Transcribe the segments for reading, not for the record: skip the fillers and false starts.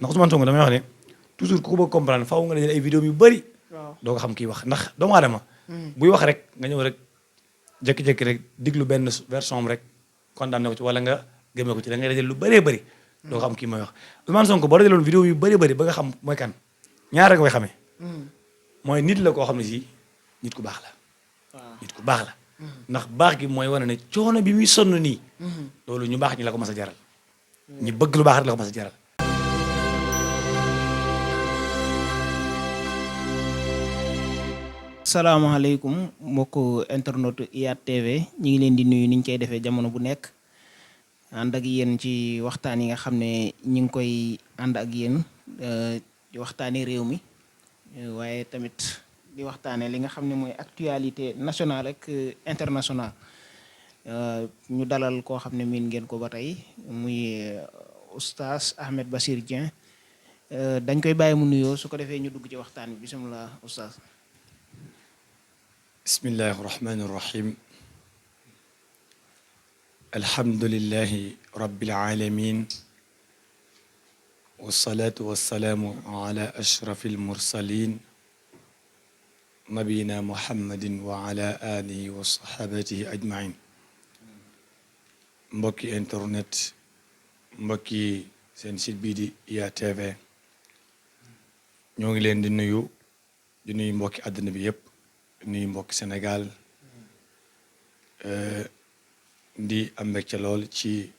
ndax Ousmane Sonko damay wax ne toujours ku ko bëgg comprendre faaw nga dajale ay vidéo yu bëri doo ko xam kii wax ndax doomu aadama buy wax rek nga ñëw rek jékki-jékki rek diglu benn version rek condamné ko ci wala nga gëmee ko ci da ngay dajale lu bëree bëri doo ko xam kii mooy wax Ousmane Sonko boo dajaloon vidéo yu bëri bëri ba nga xam mooy kan ñaar rek koy xamee mooy nit la koo xam ne si nit ku baax la nit ku baax la ndax baax gi mooy wane ne coono bi muy sonn nii loolu ñu baax ñi la ko mas a jaral ñu bëgg lu baax rek la ko mas a jaral salaamaaleykum mbokk internet IYAT TV ñu ngi leen di nuyu ni ñu koy defee jamono bu nekk ànd ak yéen ci waxtaan yi nga xam ne ñu ngi koy ànd ak yéen di waxtaanee réew mi waaye tamit di waxtaanee li nga xam ne mooy actualité nationale ak internationale ñu dalal koo xam ne miin ngeen ko ba tey muy oustaz Ahmed Bassir Dieng dañ koy bàyyi mu nuyoo su ko defee ñu dugg ci waxtaan bi bisimilah oustaz. bismillahi irrahmani irrahim alhamdulilahi rabbil alamin wasalaatu wasalaamu ala ashrafi almursalin nabiyina muhammadin wa ala alihi wa sahabatihi ajmain mbokki internet mbokki seen site bii di IYAT TV ñoo ngi leen di nuyu mbokki àddina bi yépp nuyu mbokki Sénégal di am mbégte lool ci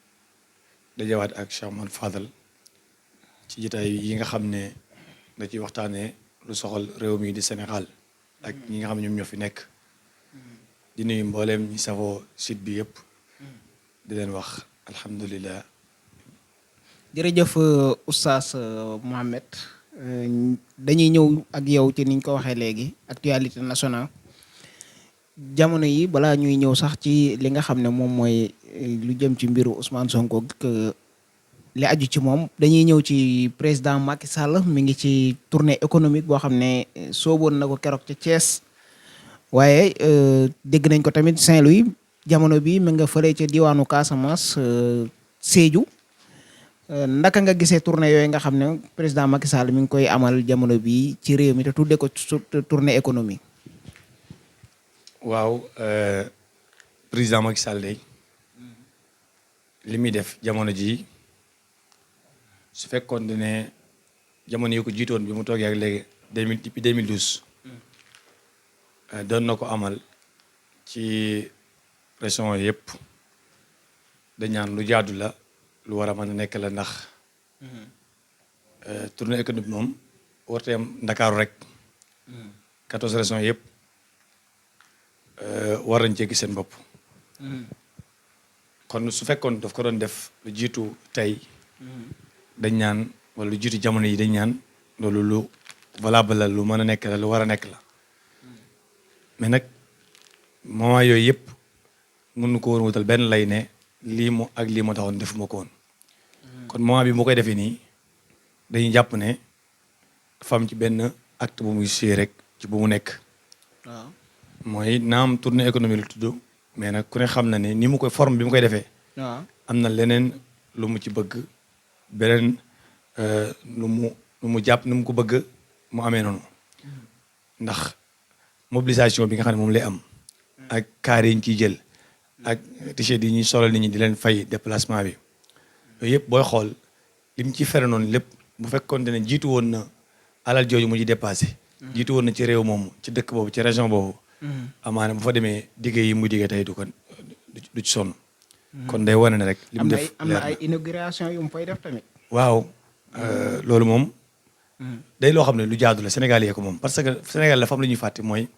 dajawaat ak Cheikh Mouhamed Fadal ci jotaay yi nga xam ne da ci waxtaanee lu soxal réew mi di Sénégal ak ñi nga xam ne ñoom ñoo fi nekk di nuyu mbooleem ñi safoo site bi yëpp di leen wax alhamdulilah. jërëjëf oustaz Mohamed dañuy ñëw ak yow ci niñ ko waxee léegi actualité nationale jamono yi balaa ñuy ñëw sax ci li nga xam ne moom mooy lu jëm ci mbiru Ousmane Sonko li aju ci moom dañuy ñëw ci président Macky Sall mi ngi ci tournée économique boo xam ne sooboon na ko keroog ca Thiès waaye dégg nañ ko tamit Saint-Louis jamono bi mi nga fële ca diwaanu Casamance Sédhiou ndaka nga gisee tournée yooyu nga xam ne président Macky Sall mi ngi koy amal jamono bi ci réew mi te tuddee ko tournée économique. waaw président Macky Sall day li muy def jamono ji su fekkoon ne jamono yi ko jiitoon bi mu toogee ak léegi depuis 2012 doon na ko amal ci région yëpp dañ naan lu jaadu la. lu war a mën a nekk la ndax tournée économique moom warut a am Ndakaaru rek 14 régions yëpp war nañ cee gis seen bopp. kon su fekkoon daf ko doon def lu jiitu tey dañ ñaan wala lu jiitu jamono yi dañ ñaan loolu lu valable la lu mën a nekk la lu war a nekk la mais nag moment yooyu yëpp mënu ko woon wutal benn lay ne. lii moo ak lii moo taxoon defuma ko woon kon moment bi mu koy defee nii dañuy jàpp ne dafa am ci benn acte bu muy suyee rek ci bu mu nekk. waaw mooy naam tournée économique la tudd mais nag ku ne xam na ne ni mu koy forme bi mu koy defee. waaw am na leneen lu mu ci bëgg beneen lu mu jàpp nu mu ko bëgg mu amee noonu ndax mobilisation bi nga xam ne moom lay am ak kaar yi ñu ciy jël. ak t-shirt yi ñuy solal nit ñi di leen fay déplacement bi yooyu yëpp booy xool li mu ci fere noonu lépp bu fekkoon ne jiitu woon na alal jooju mu ci dépassé. jiitu woon na ci réew moomu ci dëkk boobu ci région boobu. amaana bu fa demee diggé yi muy diggee tey du ci sonn. kon day wane ne rek. li mu def am na ay inauguration yu mu fay def tamit. waaw loolu moom. day loo xam ne lu jaadu la Sénégal yee ko moom parce que Sénégal dafa am lu ñuy fàtte mooy.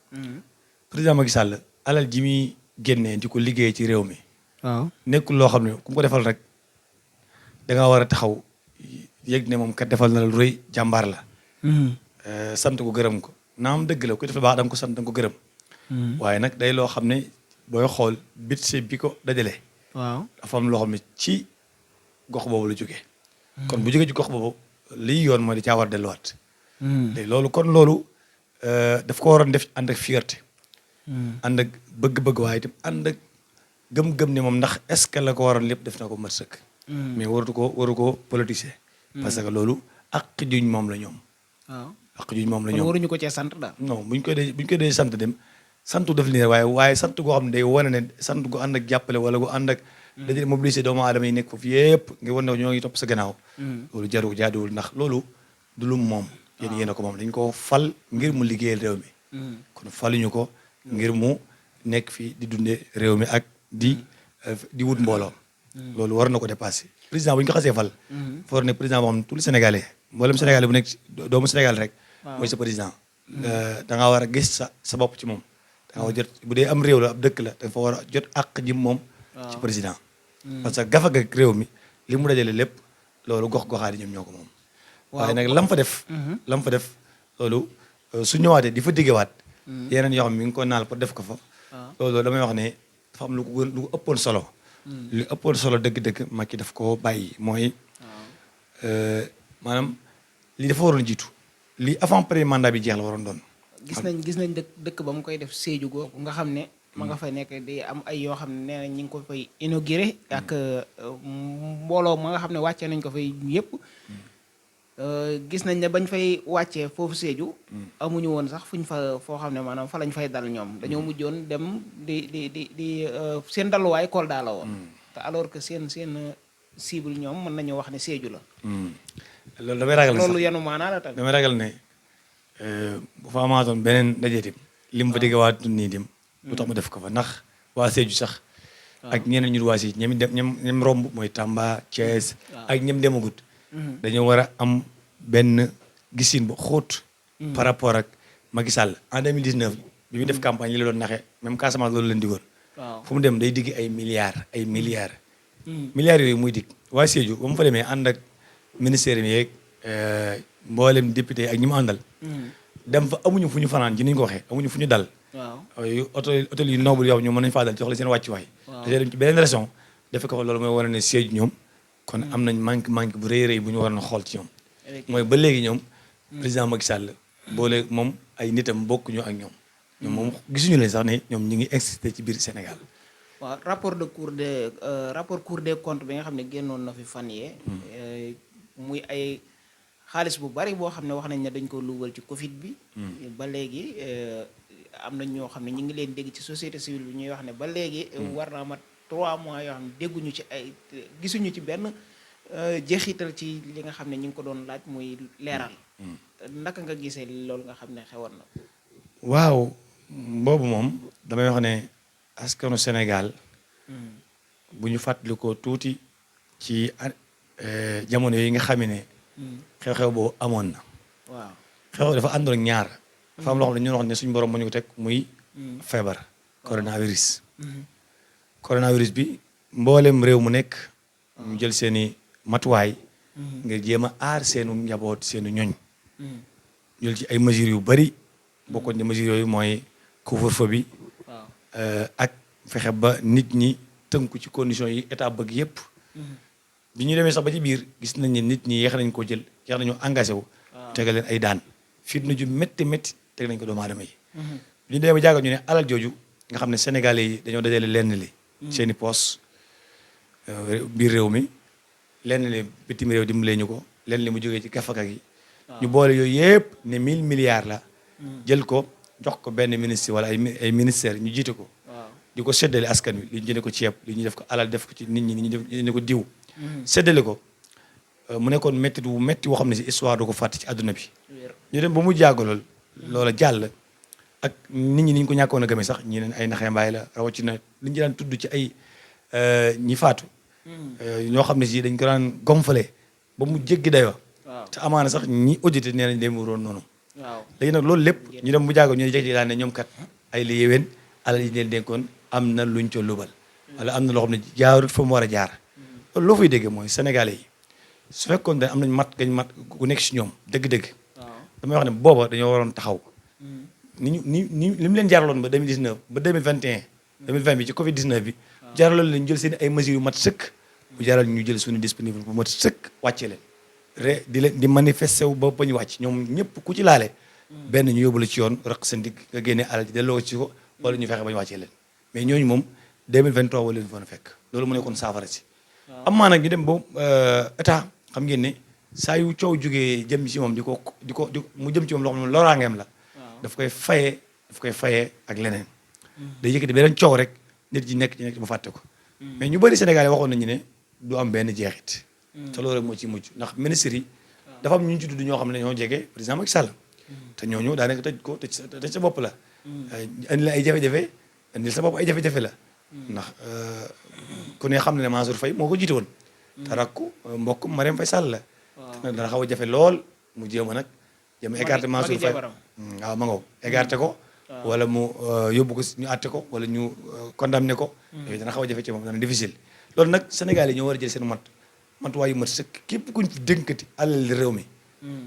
président Macky Sall alal ji muy génnee di ko liggéey ci réew mi. waaw nekkul loo xam ne ku ko defal rek da nga war a taxaw yëg ne moom kat defal na la lu rëy jàmbaar la. sant ko gërëm ko naam dëgg la ku def baax da nga ko sant da nga ko gërëm. waaye nag day loo xam ne booy xool budget bi ko dajale. waaw dafa am loo xam ne ci gox boobu la jógee. kon bu jógee ci gox boobu liy yoon mooy da caa war a delluwaat. léegi loolu kon loolu daf ko waroon def ànd ak fierté. ànd ak bëgg-bëgg waaye itam ànd ak gëm-gëm ne moom ndax est-ce que la ko waroon lépp def na ko mat sëkk. mais waru ko politiser. parce que loolu ak juñ moom la ñoom. waaw ak juñ moom la kon ñoom waruñu ko cee sant daal. non buñ koy dee sant dem santu def li ne waaye sant goo xam ne day wane ne sant gu ànd ak jàppale wala gu ànd ak dajale mobiliser doomu aadama yi nekk foofu yëpp nga wan ne ñoo ngi topp sa gannaaw loolu jaaduwul ndax loolu du lu moom yéen a ko moom dañ ko fal ngir mu liggéeyal réew mi kon faluñu ko ngir mu nekk fii di dundee réew mi ak di wut mbooloo loolu war na ko dépassé président bu ñu ko xasee fal foor ne président boo xam ne tout le Sénégalais mboolem Sénégalais bu nekk doomu Sénégal rek mooy sa président da ngaa war a gis sa bopp ci moom da nga war a jot bu dee am réew la ab dëkk la dafa war a jot àq ji moom ci président parce que gafa ak réew mi li mu dajale lépp loolu gox-goxaat yi ñoom ñoo ko moom waaye nag lam fa def loolu su ñëwaatee di fa diggewaat yeneen yoo xam mi ngi ko naal pour def ko fa loolu damay wax ne dafa am lu ko ëppoon solo li ëppoon solo dëgg-dëgg Macky daf ko bàyyi mooy maanaam lii dafa waroon jiitu lii avant premier mandat bi jeex la waroon doon gis nañ dëkk ba mu koy def Sédhiou googu nga xam ne ma nga fa nekk di am ay yoo xam ne nee na ñi ngi ko fay inauguré ak mbooloo ma nga xam ne wàccee nañ ko fay yëpp gis nañ ne bañ fay wàccee foofu Sédhiou amuñu woon sax fuñ fa foo xam ne maanaam fa lañ fay dal ñoom dañoo mujjoon dem di seen daluwaay Kolda la woon te alors que seen cible ñoom mën nañoo wax ne Sédhiou la loolu damay ragal ne loolu yanu maanaa la tamit damay ragal ne bu fa amaatoon beneen ndaje tim li mu fa dégg waa nii dim lu tax mu def ko fa ndax waa Sédhiou sax ak ñeneen ñu waa si ñem romb mooy Tamba Thiès ak ñem demagut dañoo war a am benn gisin bu xóot par rapport ak Macky Sall en 2019 bi muy def campagne yi la doon naxe même Casamance loolu leen digoon fu mu dem day digg ay milliards yooyu muy dig waa Sédhiou ba mu fa demee ànd ak ministère yi yeeg mboolem député ak ñi mu àndal dem fa amuñu fu ñu fanaan ci ni ñu ko waxee amuñu fu ñu dal hôtel yu noble yow ñoom mën nañu faa dal jox la seen wàccuwaay dañoo dem ci beneen région defe ko fa loolu mooy wane ne Sédhiou ñoom kon am nañ manque bu rëy bu ñu waroon a xool ci ñoom mooy ba léegi ñoom président Macky Sall boole moom ay nitam bokkuñu ak ñoom moom gisuñu leen sax ne ñoom ñi ngi existé ci biir Sénégal waaw rapport Cour des comptes bi nga xam ne génnoon na fi fan yee muy ay xaalis bu bari boo xam ne wax nañ ne dañ ko luubal ci Covid bi ba léegi am nañ ñoo xam ne ñu ngi leen dégg ci société civile bi ñuy wax ne ba léegi war naa mat 3 mois yoo xam ne dégguñu ci gisuñu ci benn jeexital ci li nga xam ne ñu ngi ko doon laaj muy leeral naka nga gisee loolu nga xam ne xewoon na waaw boobu moom damay wax ne askanu Sénégal bu ñu fàttalikoo tuuti ci jamono yi nga xam ne xew-xew boobu amoon na waaw xew dafa àndoon ak ñaar dafa am loo xam ne ñoo wax ne suñu borom moo ñu ko teg muy feebar coronavirus bi mboolem réew mu nekk ñu jël seeni matuwaay ngir jéem a aar seenu njaboot seenu ñoñ jël ci ay mesures yu bari bokkoon ci mesures yooyu mooy couvre-feu bi ak fexe ba nit ñi tënku ci conditions yi état bëgg yépp bi ñu demee sax ba ci biir gis nañ ne nit ñi yeex nañ ko jël yeex nañu engagé wu tegal leen ay daan fitna ju métti teg nañ ko doomu aadama yi bi ñu demee ba jàggal ñu ne alal jooju nga xam ne sénégalais yi dañoo dajale lenn li seeni poos biir réew mi lenn li bitim réew dimbalee ñu ko lenn li mu jógee ci gafaka gi ñu boole yooyu yëpp ne 1000 milliards la jël ko jox ko benn ministre wala ay ministère ñu jiite ko di ko séddale askan wi li ñu jëne ko ceeb li ñu def ko alal def ko ci nit ñi ñu jëne ko diw séddale ko mu nekkoon métti wu métti woo xam ne si histoire du ko fàtte ci àdduna bi ñu dem ba mu jàggalool loola jàll ak nit ñi ni ñu ko ñàkkoon a gëmee sax ñi neen ay naxee mbaay la rawatina li ñu daan tudd ci ay ñi faatu ñoo xam ne si dañ ko daan gonfale ba mu jéggi dayoo te amaana sax ñi audité nee nañ dem waroon noonu léegi nag loolu lépp ñu dem bu jàggo ñu jekk daan ne ñoom kat ay li yéwén alal yi leen dénkoon am na luñ ca lubal wala am na loo xam ne jaarut fa mu war a jaar loolu loo fay déggee mooy sénégalais yi su fekkoon ne am nañ mat gu nekk si ñoom dëgg-dëgg damay wax ne booba dañoo waroon taxaw ni li mu leen jaaraloon ba 2019 ba 2021 2020 bi ci Covid 19 bi jaaraloon leen jël seen ay mesures yu mat sëkk bu jaaral ñu jël suñu disponible bu mat sëkk wàcce leen di manifester wu ba ñu wàcc ñoom ñëpp ku ci laale benn ñu yóbbu la ci yoon raq seen digg nga génne alal ji delloo ci ko wala ñu fexe ba ñu wàccee leen mais ñooñu moom 2023 wala leen fa fekk loolu mu nekkoon saafara si am maa nag ñu dem ba état xam ngeen ne saa yu coow jógee jëm ci moom di mu jëm ci moom loo xam ne loraangeem la. daf koy fayee ak leneen. day yëkkati beneen coow rek nit ñi nekk mu fàtte ko. mais ñu bëri Sénégal yi waxoon nañu ne du am benn jeexit. te loolu rek moo ci mujj ndax ministre yi. dafa am ñu ci tudd ñoo xam ne ñoo jege président Macky Sall. te ñooñu daanaka tëj sa bopp la. indi la ay jafe-jafe indi sa bopp ay jafe-jafe la. ndax ku ne xam ne Mansour Faye moo ko jiite woon. te rakku mbokk Marème Faye Sall la. te nag dana xaw a jafe lool mu jéem a nag. jéem a écarté Mansour Faye waaw ma ngaw écarté ko. wala mu yóbbu ko ñu àtte ko wala ñu condamné ko. yooyu dana xaw a jafe ci moom dana difficile. loolu nag Sénégal yi ñoo war a jël seen matuwaay yu mat sëkk képp kuñ fi dénkati alal réew mi.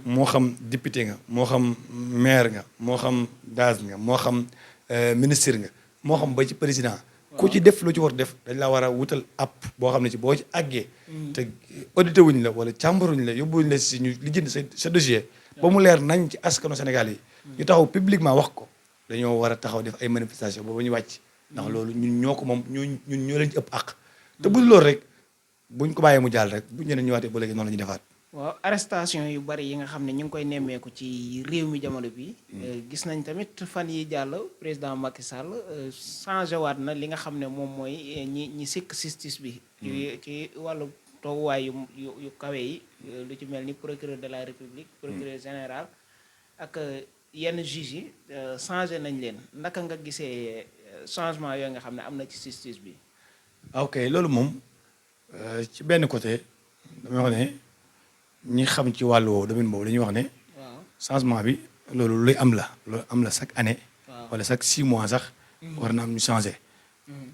moo xam député nga moo xam maire nga moo xam gaz nga moo xam ministre nga moo xam ba ci président. ku ci def lu ci war def dañ la war a wutal app boo xam ne ci boo ci àggee. te audité wuñ la wala càmbaruñ la yóbbuwuñ la si ñu lijjanti sa dossier. ba mu leer nañ ci askanu Sénégal yi. ñu taxaw publiquement wax ko dañoo war a taxaw def ay manifestation boobu ñu wàcc. ndax loolu ñun ñoo ko moom ñun ñoo leen ci ëpp àq. te bu loolu rek buñ ko bàyyee mu jàll rek buñ ñeneen ñëwaatee ba léegi noonu la ñuy defaat. waaw arrestation yu bari yi nga xam ne ñu ngi koy nemmeeku ci réew mi jamono bi gis nañ tamit fan yi jàll président Macky Sall changé waat na li nga xam ne moom mooy ñi sikk justice bi. ci wàllu tooguwaay yu kawe yi lu ci mel ni procureur de la république. procureur général ak yenn juges yi changé nañ leen naka nga gisee changement yooyu nga xam ne am na ci justice bi. ok loolu moom ci benn côté damay wax ne. ñi xam ci wàllu woowu domaine boobu dañuy wax ne. changement bi loolu luy am la chaque année. wala chaque 6 mois sax. war na am ñu changé.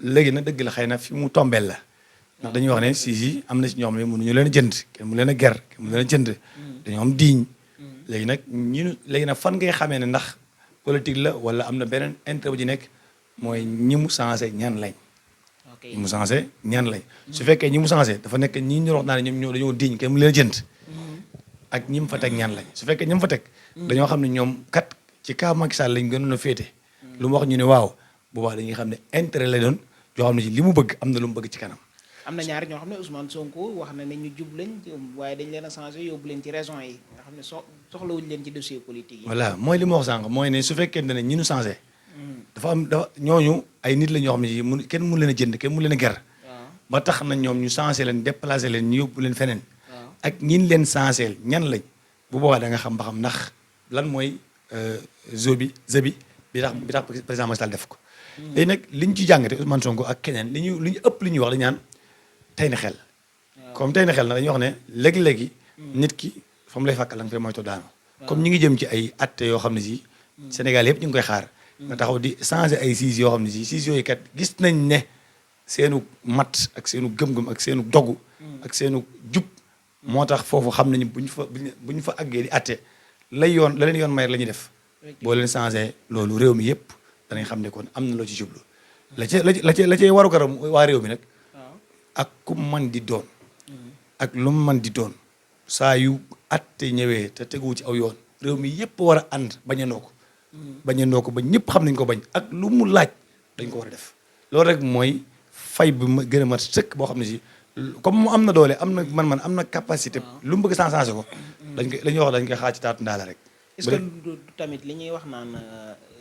léegi nag dëgg la xëy na fi mu tombeel la. ndax dañuy wax ne si am na si ñoo xam ne mënuñu leen a jënd kenn mënu leen a ger kenn mënu leen a jënd. dañoo am diiñ. léegi nag fan ngay xamee ne ndax politique la wala am na beneen intérêt bu ci nekk mooy ñi mu changé ñan lañ. ñi mu changé ñan lañ. su fekkee ñi mu changé dafa nekk ñi ñu wax naa ne ñoom dañoo diiñ kenn mënu leen a jënd. ak ñi mu fa teg ñaan lañ su fekkee ñi mu fa teg. dañoo xam ne ñoom kat ci cas Macky Sall lañ gënoon a féete. lu mu wax ñu ne waaw boobaa dañuy xam ne intérêt la doon yoo xam ne ci li mu bëgg am na lu mu bëgg ci kanam. am na ñaari ñoo xam ne Ousmane Sonko wax na ne ñu jub lañ waaye dañ leen a changé yóbbu leen ci raison yi nga xam ne soxlawuñ leen ci dossier politique yi. voilà mooy li ma wax sànq mooy ne su fekkente ne ñi ñu changé. dafa ñooñu ay nit la ñoo xam ne ci kenn mënu leen a jënd kenn mënu leen a ger. ba tax na ñoom ñu changé leen déplacé leen ñu yóbbu leen feneen. ak ñin leen changé ñan lañ bu boobaa da nga xam ba xam ndax lan mooy bi tax président Macky Sall def ko. léegi nag li ñu ci jàngate Ousmane Sonko ak keneen li ñu ëpp li ñuy wax dañu naan tey na xel. comme tey na xel na dañuy wax ne léegi-léegi. nit ki fa mu lay fàkkal la nga fay moytu daanu. comme ñu ngi jëm ci ay atte yoo xam ne si. Sénégal yëpp ñu ngi koy xaar. nga taxaw di changé ay siis yoo xam ne si siis yooyu kat gis nañ ne seenu mat ak seenu gëm-gëm ak seenu dogu. ak seenu jub. moo tax foofu xam nañu bu ñu fa àggee di atte la leen yoon may la ñuy def. boo leen changé loolu réew mi yëpp danañ xam ne kon am na loo ci jublu. la cay waru garam waa réew mi nag. ak ku man di doon. ak lu mu man di doon. saa yu atte ñëwee te teguwu ci aw yoon réew mi yëpp war a ànd bañandoo ko. bañandoo ko ba ñëpp xam nañ ko bañ ak lu mu laaj dañ ko war a def. loolu rek mooy fay bi ma gën a mat sëkk boo xam ne si. comme mu am na doole am na man am na capacité. lu mu bëgg changé ko. dañ koy xaar ci taatu ndaala rek. est-ce que du tamit li ñuy wax naan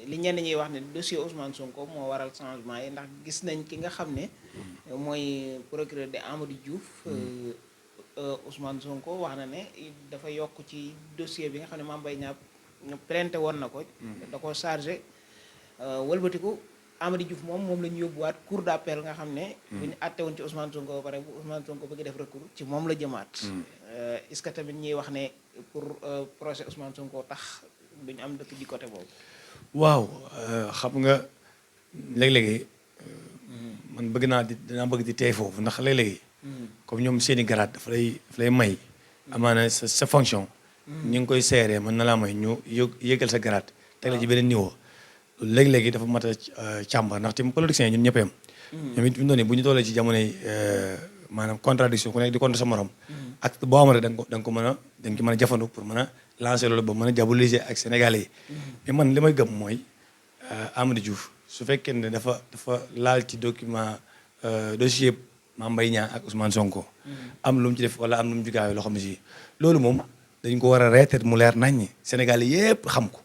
li ñenn ñuy wax ne dossier Ousmane Sonko moo waral changement yi ndax gis nañ ki nga xam ne mooy procureur de Amadou Diouf. Ousmane Sonko wax na ne dafa yokk ci dossier bi nga xam ne Mame Mbaye Niang ñu plainte woon na ko. da ko chargé wëlbatiku. Amadou Diouf moom la ñu yóbbuwaat cour d'appel nga xam ne. bu ñu àtte woon ci Ousmane Sonko ba pare bu Ousmane Sonko bëgg def recours ci moom la jëmaat. est-ce que tamit ñuy wax ne pour procès Ousmane Sonko tax duñu am dëkk ji côté boobu. waaw xam nga léeg-léegi man dinaa bëgg di tey foofu ndax léeg-léegi. comme ñoom seeni garaat dafa lay may. amaana sa fonction. ñu ngi koy seeree mën na laa may ñu yëgal sa garaat. teg la ci beneen niveau. léegi-léegi dafa mat a càmbar ndaxte politiciens yi ñun ñëpp a yem. ñoom it bu ñu tollee ci jamonoy maanaam contradiction ku nekk di contre sa morom. ak boo amatee da nga ko mën a jafandu pour mën a lancer loolu ba mën a diaboliser ak Sénégalais yi. mais man li may gëm mooy Amadou Diouf su fekkee ne dafa laal ci dossier Mame Mbaye Niang ak Ousmane Sonko. am lu mu ci def wala am lu mu jugaayoo loo xam ne si loolu moom dañ ko war a reeteet mu leer nañ ñi Sénégal yépp xam ko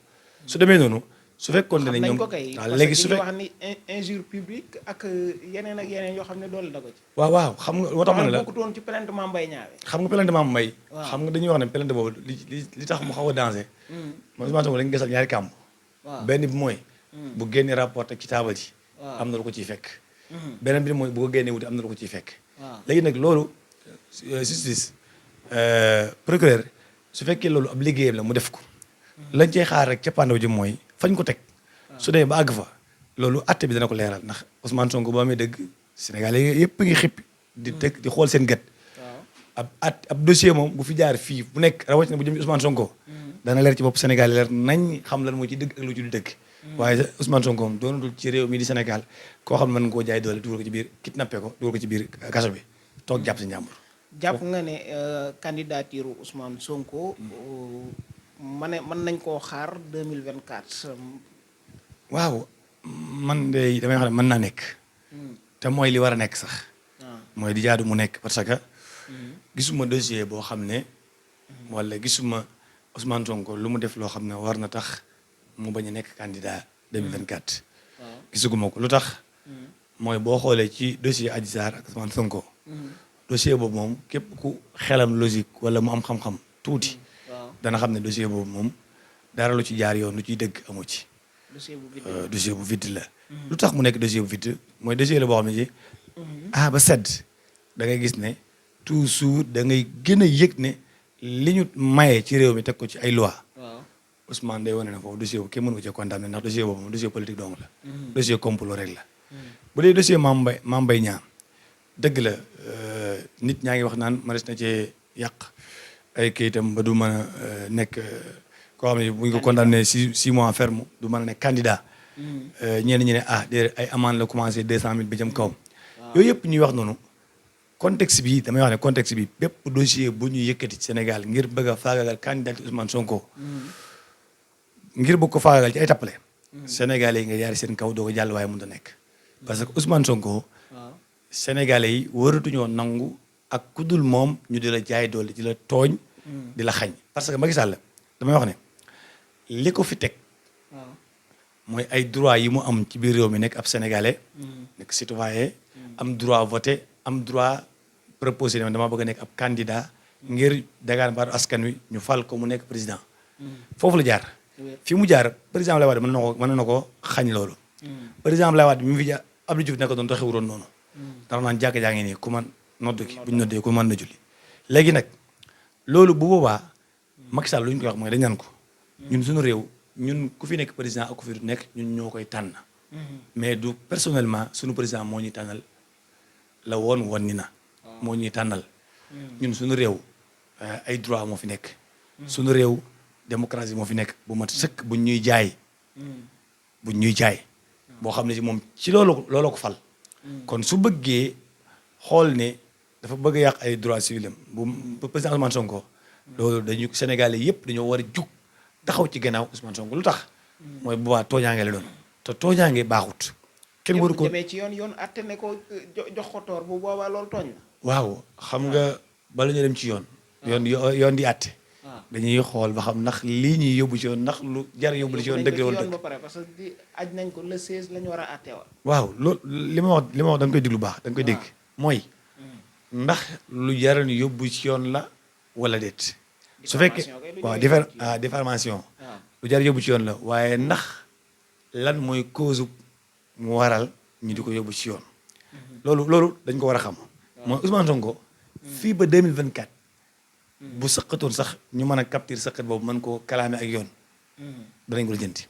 su demee noonu su fekkoon ne ñoom waaw léegi su wax ni injure publique ak yeneen yoo xam ne doole na ko ci. waaw xam nga moo tax ma ne la bokkutoon ci plainte Mame Mbaye Niang xam nga plainte Mame Mbaye xam nga dañuy wax ne plainte boobu li tax mu xaw a danger mooy Ousmane Sonko dañu gisal ñaari kàmb benn bi mooy bu génnee rapport ak ci taabal ji am na lu ko ciy fekk beneen bi mooy bu ko génnee wuti am na lu ko ciy fekk léegi nag loolu justice procureur su fekkee loolu ab liggéeyam la mu def ko lañ cey xaar rek cappaandaw ji mooy fañ ko teg su dee ba àgg fa loolu atte bi dana ko leeral ndax Ousmane Sonko ba amee dëgg Sénégalais yëpp ngi xippi di teg di xool seen gët ab dossier moom bu fi jaar fii bu nekk rawatina bu jëm ci Ousmane Sonko dana leer ci bopp Sénégal leer nañ xam lan moo ci dëgg ak lu ci du dëgg waaye Ousmane Sonko moom doonatul ci réew mi di Sénégal koo xam ne mën nga koo jaay doole dugal ko ci biir kidnappé ko dugal ko ci biir kaso bi toog jàpp si njàmbur jàpp nga ne candidature Ousmane Sonko mën nañ koo xaar 2024 waaw man de damay xam ne mën naa nekk te mooy li war a nekk sax mooy di jaadu mu nekk parce que gisuma dossier boo xam ne wala gisuma Ousmane Sonko lu mu def loo xam ne war na tax mu bañ a nekk candidat 2024 gisuguma ko lu tax mooy boo xoolee ci dossier Adji Sarr ak Ousmane Sonko dossier boobu moom képp ku xelam logique wala mu am xam-xam tuuti dana xam ne dossier boobu moom dara lu ci jaar yoon lu ciy dëgg amu ci dossier bu vide la lu tax mu nekk dossier bu vide mooy dossier la boo xam ne ci ba sedd da ngay gis ne toujours da ngay gën a yëg ne li ñu maye ci réew mi teg ko ci ay loi Ousmane day wane ne foofu dossier boobu kenn mënu ko ci condamné ndax dossier boobu moom dossier politique dong la dossier complot rek la bu dee dossier Mame Mbaye Niang dëgg la nit ñaa ngi wax naan ma des na cee yàq ay kayitam ba du mën a nekk koo xam ne bu ñu ko condamné 6 mois ferme du mën a nekk candidat ñenn ñi ne déedéet ay amende la commencé 200 000 ba jëm kawam yooyu yëpp ñuy wax noonu contexte bi damay wax ne contexte bi bépp dossier bu ñu yëkkati ci Sénégal ngir bëgg a faagagal candidat Ousmane Sonko ngir bëgg ko faagagal ci ay tappale Sénégalais yi nga yaari seen kaw doo ko jàll waaye mënut a nekk parce que Ousmane Sonko Sénégalais yi waratuñoo nangu ak kudul moom ñu di la jaay doole di la tooñ di la xañ parce que Macky Sall damay wax ne li ko fi teg mooy ay droit yi mu am ci biir réew mi nekk ab Sénégalais nekk citoyen am droit voter am droit proposé ne dama bëgg a nekk ab candidat ngir dagaan baatu askan wi ñu fal ko mu nekk président foofu la jaar fi mu jaar président Abdoulaye Wade mën na ko xañ loolu président Abdoulaye Wade mi mu fi jaar Abdou Diouf nekk doon taxewuroon noonu ndax naan jàkk jaa ngi nii ku man nodd ki bu ñu noddee ku mën na julli léegi nag loolu bu boobaa Macky Sall lu ñu koy wax mooy dañ naan ko ñun suñu réew ñun ku fi nekk président ak ku fi du nekk ñun ñoo koy tànn mais du personnellement suñu président moo ñuy tànnal la woon ni na moo ñuy tànnal ñun suñu réew ay droit moo fi nekk suñu réew démocratie moo fi nekk bu mat sëkk buñ ñuy jaay boo xam ne ci moom ci loolu ko fal kon su bëggee xool ne dafa bëgg a yàq ay droits civils am bu président Ousmane Sonko loolu dañu Sénégalais yëpp dañoo war a jug taxaw ci gannaaw Ousmane Sonko lu tax mooy bu baax tooñaange la doon te tooñaange baaxut kenn waru ko demee ci yoon atte ne ko jox ko toor bu boobaa loolu tooñ la waaw xam nga bala ñu dem ci yoon di atte dañuy xool ba xam ndax lii ñuy yóbbu ci yoon ndax lu jar yóbbu ci yoon dëgg la wala dëgg ba pare parce que di aj nañ ko le 16 la ñu war a atte wa waaw loolu li ma wax da nga koy déglu baax da nga koy dégg mooy ndax lu jar ñu yóbbu ci yoon la wala déet su fekkee waaw diffamation lu jar yóbbu ci yoon la waaye ndax lan mooy cause mu waral ñu di ko yóbbu ci yoon loolu dañ ko war a xam mooy Ousmane Sonko fii ba 2024 bu sëqatoon sax ñu mën a capter sëqat boobu mën koo kalaame ak yoon danañ ko lijjanti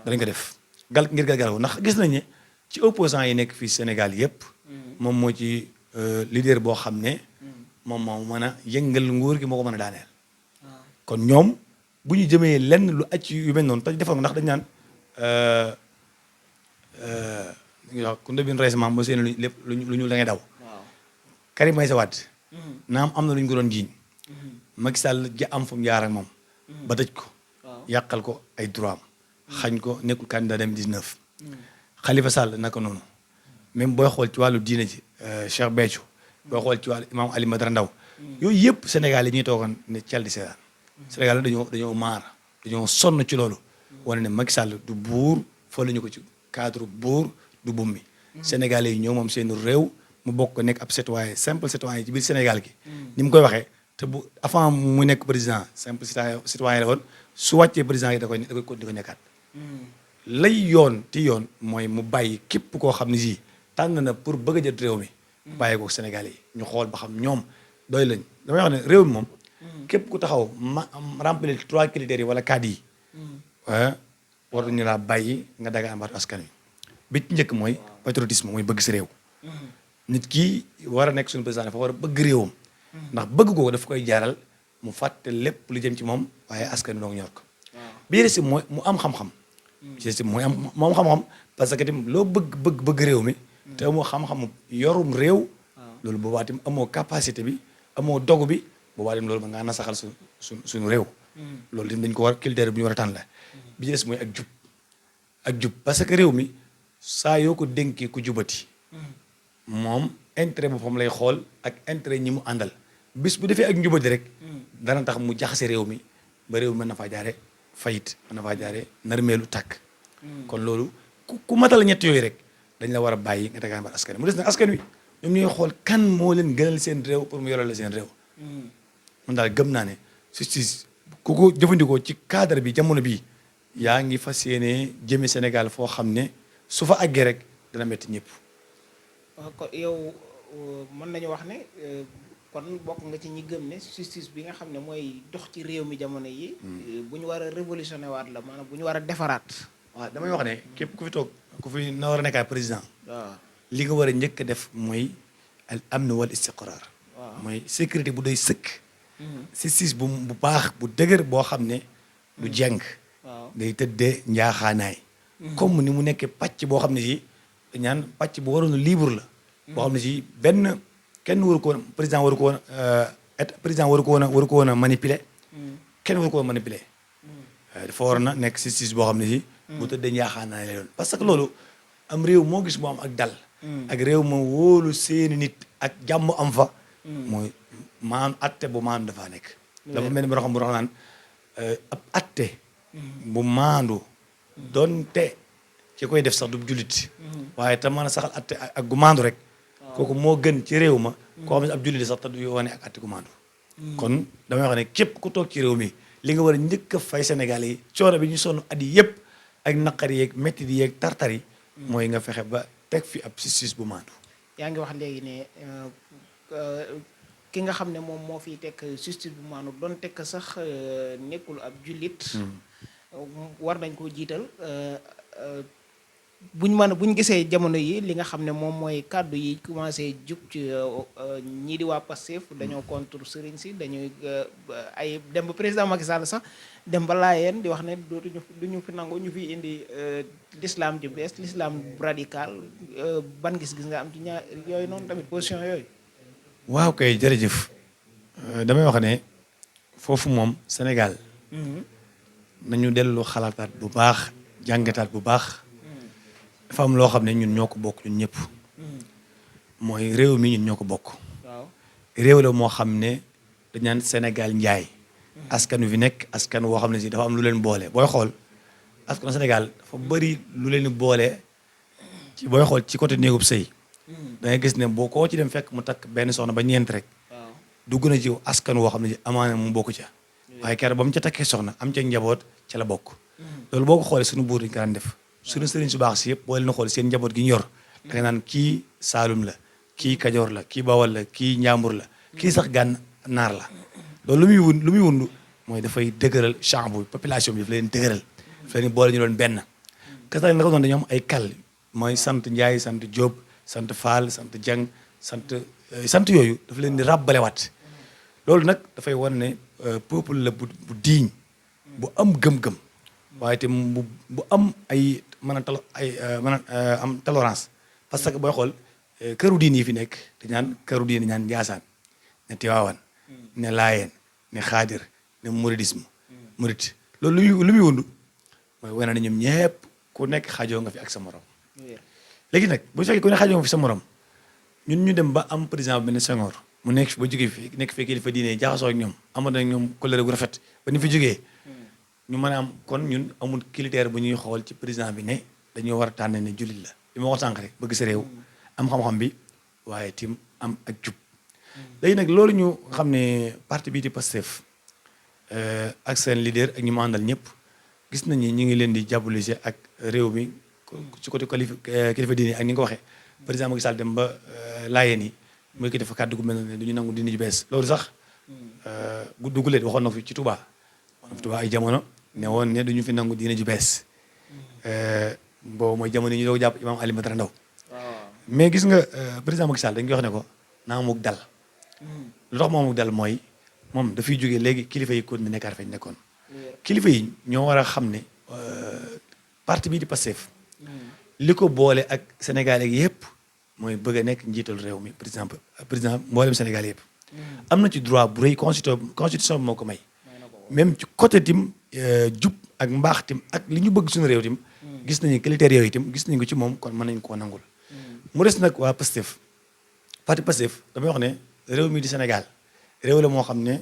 danañ ko def ngir galgal ko ndax gis nañ ne ci opposant yi nekk fii Sénégal yépp moom moo ci leader boo xam ne moom moo mën a yëngal nguur gi moo ko mën a daaneel kon ñoom bu ñu jëmee lenn lu acc yu mel noonu te defal ko ndax dañ naan ku ndebin récemment ba seen lépp lu ñu da ngay daw Karim Meïssa Wade naam am na lu ñu ko doon jiiñ Macky Sall ja am fu mu jaar ak moom ba tëj ko yàqal ko ay droit am xañ ko nekkul candidat 2019 Khalifa Sall naka noonu même booy xool ci wàllu diine ji Cheikh Béthio boo xool ci wàllu imaam Ali Madara Ndaw yooyu yëpp Sénégal yi ñuy toogoon ne cal di seetaan Sénégal dañoo maar dañoo sonn ci loolu wane ne Macky Sall du buur folu ñu ko ci cadre buur du bummi Sénégalais yi ñoo moom seen réew mu bokk nekk ab citoyen simple citoyen ci biir Sénégal gi ni mu koy waxee te bu avant mu nekk président simple citoyen la woon su wàccee président yi da koy continuer ko nekkaat lay yoon ti yoon mooy mu bàyyi képp koo xam ne si tànn na pour bëgg a jël réew mi bàyyi ko Sénégalais yi ñu xool ba xam ñoom doy lañ damay wax ne réew mi moom képp ku taxaw remplir 3 critères yi wala 4 yi war nañu laa bàyyi nga daga ambaatu askan wi bi ci njëkk mooy patriotisme mooy bëgg si réew nit ki war a nekk suñu président dafa war a bëgg réewam ndax bëgg ko daf koy jaaral mu fàtte lépp lu jëm ci moom waaye askan wi doog ñor ko bi si mooy mu am xam-xam bi si mooy mu am xam-xam parce que tamit loo bëgg réew mi te amoo xam-xamu yorum réew loolu boobaa tamit amoo capacité bi amoo dogu bi boobaa tamit loolu mën ngaa nasaxal suñu réew loolu tamit dañ ko war critère bu ñu war a tànn la bi ci des mooy ak jub parce que réew mi saa yoo ko dénkee ku jubati moom intérêt boppam lay xool ak intérêt ñi mu àndal bis bu defee ak njubati rek dana tax mu jaxase réew mi ba réew mi mën na faa jaare fayit mën na faa jaare narmeelu tàkk kon loolu ku matal ñett yooyu rek dañ la war a bàyyi nga tegaan ba askan wi mu des nag askan wi ñoom ñooy xool kan moo leen gënal seen réew pour mu yoral la seen réew man daal gëm naa ne justice ku ko jëfandikoo ci cadre bi jamono bii yaa ngi fas yéene jëme Sénégal foo xam ne su fa àggee rek dana métti ñëpp. waaw kon yow mën nañu wax ne kon bokk nga ci ñi gëm ne justice bi nga xam ne mooy dox ci réew mi jamono yi. bu ñu war a révolutionné waat la maanaam bu ñu war a defaraat. waaw damay wax ne képp ku fi toog ku fi na war a nekkaat président. waaw li nga war a njëkk a def mooy al amn wal istiqrar. waaw mooy sécurité bu doy sëkk. justice bu baax bu dëgër boo xam ne du jeng. day tëddee njaaxaanaay comme ni mu nekkee pàcc boo xam ne si ñaan pàcc bu waroon libre la boo xam ne si benn kenn waru ko woon président waru ko woon président waru ko woon a manipuler kenn waru ko woon manipuler dafa war na nekk justice boo xam ne si bu tëddee njaaxaanaay lay doon parce que loolu am réew moo gis moo am ak dal ak réew moo wóolu seeni nit ak jàmm am fa mooy maam atte bu maam dafaa nekk dafa mel ni boo xam bu naan ab atte bu maandu donte ci koy def sax du jullit waaye te mën a saxal atte ak gu maandu rek kooku moo gën ci réew ma koo xam ne ab jullit sax te du wane ak atte gu maandu kon damay wax ne képp ku toog ci réew mi li nga war a njëkk a fay Sénégal yi coono bi ñu sonn at yi yëpp ak naqar yeeg métti yeeg tartar yi mooy nga fexe ba teg fi ab justice bu maandu yaa ngi wax léegi ne ki nga xam ne moom moo fiy teg justice bu maandu doon teg sax nekkul ab jullit war nañ koo jiital buñ gisee jamono yi li nga xam ne moom mooy kàddu yi commencé jub ci ñii di waa Pastef dañoo contre sëriñ si dañuy ay dem ba président Macky Sall sax dem ba laayeen di wax ne duñu fi nangu ñu fi indi l'islam ju bees l'islam radical ban gis-gis nga am ci ñaar yooyu noonu tamit position yooyu. waaw kay jërëjëf damay wax ne foofu moom Sénégal nañu dellu xalaataat bu baax jàngataat bu baax dafa am loo xam ne ñun ñoo ko bokk ñun ñëpp mooy réew mi ñun ñoo ko bokk réew la moo xam ne dañ naan Sénégal njaay askan wi fi nekk askan woo xam ne si dafa am lu leen boole booy xool askanu Sénégal dafa bëri lu leen boole ci booy xool ci côté néegub sëy da ngay gis ne boo koo ci dem fekk mu takk benn soxna ba ñeent rek dugg na ci askan woo xam ne si amaana mu bokk ca waaye keroog ba mu ca takkee soxna am ca njaboot ca la bokk loolu boo ko xoolee suñu buur dañu ko daan def suñu sëriñ su baax si yëpp boo leen xool seen njaboot gi ñu yor da nga naan kii Saalum la kii Kajoor la kii Bawol la kii Njàmbur la kii sax Gànnaar la loolu lu muy wund mooy dafay dëgëral champ bu population bi daf leen dëgëral daf leen boole ñu doon benn kasa naka doon dañoo am ay kal mooy sant Njaay sant Jóob sant Faal sant Jang sant yooyu dafa leen di ràbbalewaat loolu nag dafay wan ne peuple la bu diiñ bu am gëm-gëm waaye te bu am ay mën a am tolérance parce que booy xool këru diin yi fi nekk dañ naan këru diin ñaan Njaasaan ne Tiwaawan ne Laayeen ne Xaadir ne mouridisme murid loolu lu muy wund mooy wane na ñoom ñëpp ku nekk xaajoo nga fi ak sa morom léegi nag bu fekkee ku nekk xaajoo nga fi sa morom ñun ñu dem ba am président bu mel ne Senghor mu nekk fi ba jógee fi nekk fii kilifa diine jaxasoo ak ñoom amoon na ñoom kóllëre gu rafet ba ni fi jógee ñu mën a am kon ñun amul critère bu ñuy xool ci président bi ne dañoo war a tànn ne jullit la li ma wax sànq rek bëgg sa réew am xam-xam bi waaye tim am ak jub léegi nag loolu ñu xam ne parti bii di Pastef ak seen leader ak ñi mu àndal ñëpp gis nañ ni ñu ngi leen di diaboliser ak réew mi ci côté kilifa diine ak ni nga ko waxee président Macky Sall dem ba laayeen yi mooy ki dafa kàddu gu mel ne du ñu nangu diine ju bees loolu sax dugguleet waxoon na fi ci Touba Touba ay jamono ne woon ne du ñu fi nangu diine ju bees boobu mooy jamono yi ñu doog jàpp imam Ali Badara Ndaw mais gis nga président Macky Sall dañ koy wax ne ko naa amuk dal lu tax moo amuk dal mooy moom dafay jógee léegi kilifa yi kon ne nekkaat fañ nekkoon kilifa yi ñoo war a xam ne parti bii di Pastef li ko boole ak Sénégal yi yëpp mooy bëgg a nekk njiital réew mi président mboolem Sénégal yëpp am na ci droit bu rëy constitution bi moo ko may même ci côté tim jub ak mbaax tim ak li ñu bëgg suñu réew tim gis nañu critères yooyu tim gis nañu ko ci moom kon mën nañu koo nangul mu des nag waa Pastef parti Pastef damay wax ne réew mi di Sénégal réew la moo xam ne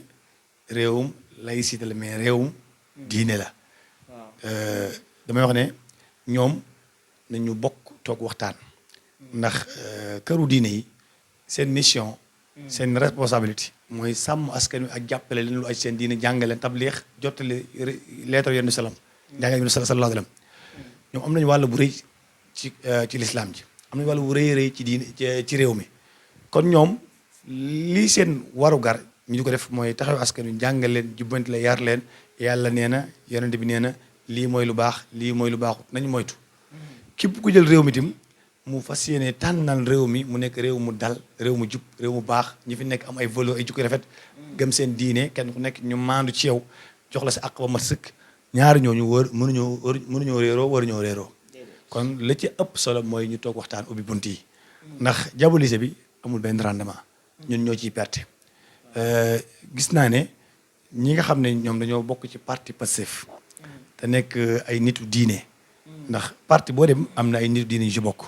réewum laïcité la mais réewum diine la damay wax ne ñoom nañu bokk toog waxtaan ndax këru diine yi seen mission seen responsabilité mooy sàmm askan wi ak jàppale leen lu aj seen diine jàngale tabliix jottali leetar yenn salam jàngale yenn sallallahu alayhi wa sallam ñoom am nañu wàll bu rëy ci lislaam ji am nañu wàll bu rëy ci diine ci réew mi kon ñoom lii seen warugar ñu di ko def mooy taxaw askan wi jàngal leen jubbanti la yar leen yàlla nee na yonent bi nee na lii mooy lu baax lii mooy lu baaxut nañu moytu képp ku jël réew mi tim mu fas yéene tànnal réew mi mu nekk réew mu dal réew mu jub réew mu baax ñi fi nekk am ay valeur ay jukki rafet gëm seen diine kenn ku nekk ñu maandu ci yow jox la sa àq ba mat sëkk ñaari ñooñu wër mënuñoo réeroo waruñoo réeroo kon la ci ëpp solo mooy ñu toog waxtaan ubbi bunt yi ndax diabolisé bi amul benn rendement ñun ñoo ciy perte gis naa ne ñi nga xam ne ñoom dañoo bokk ci parti Pastef te nekk ay nitu diine ndax parti boo dem am na ay nitu diine yu ci bokk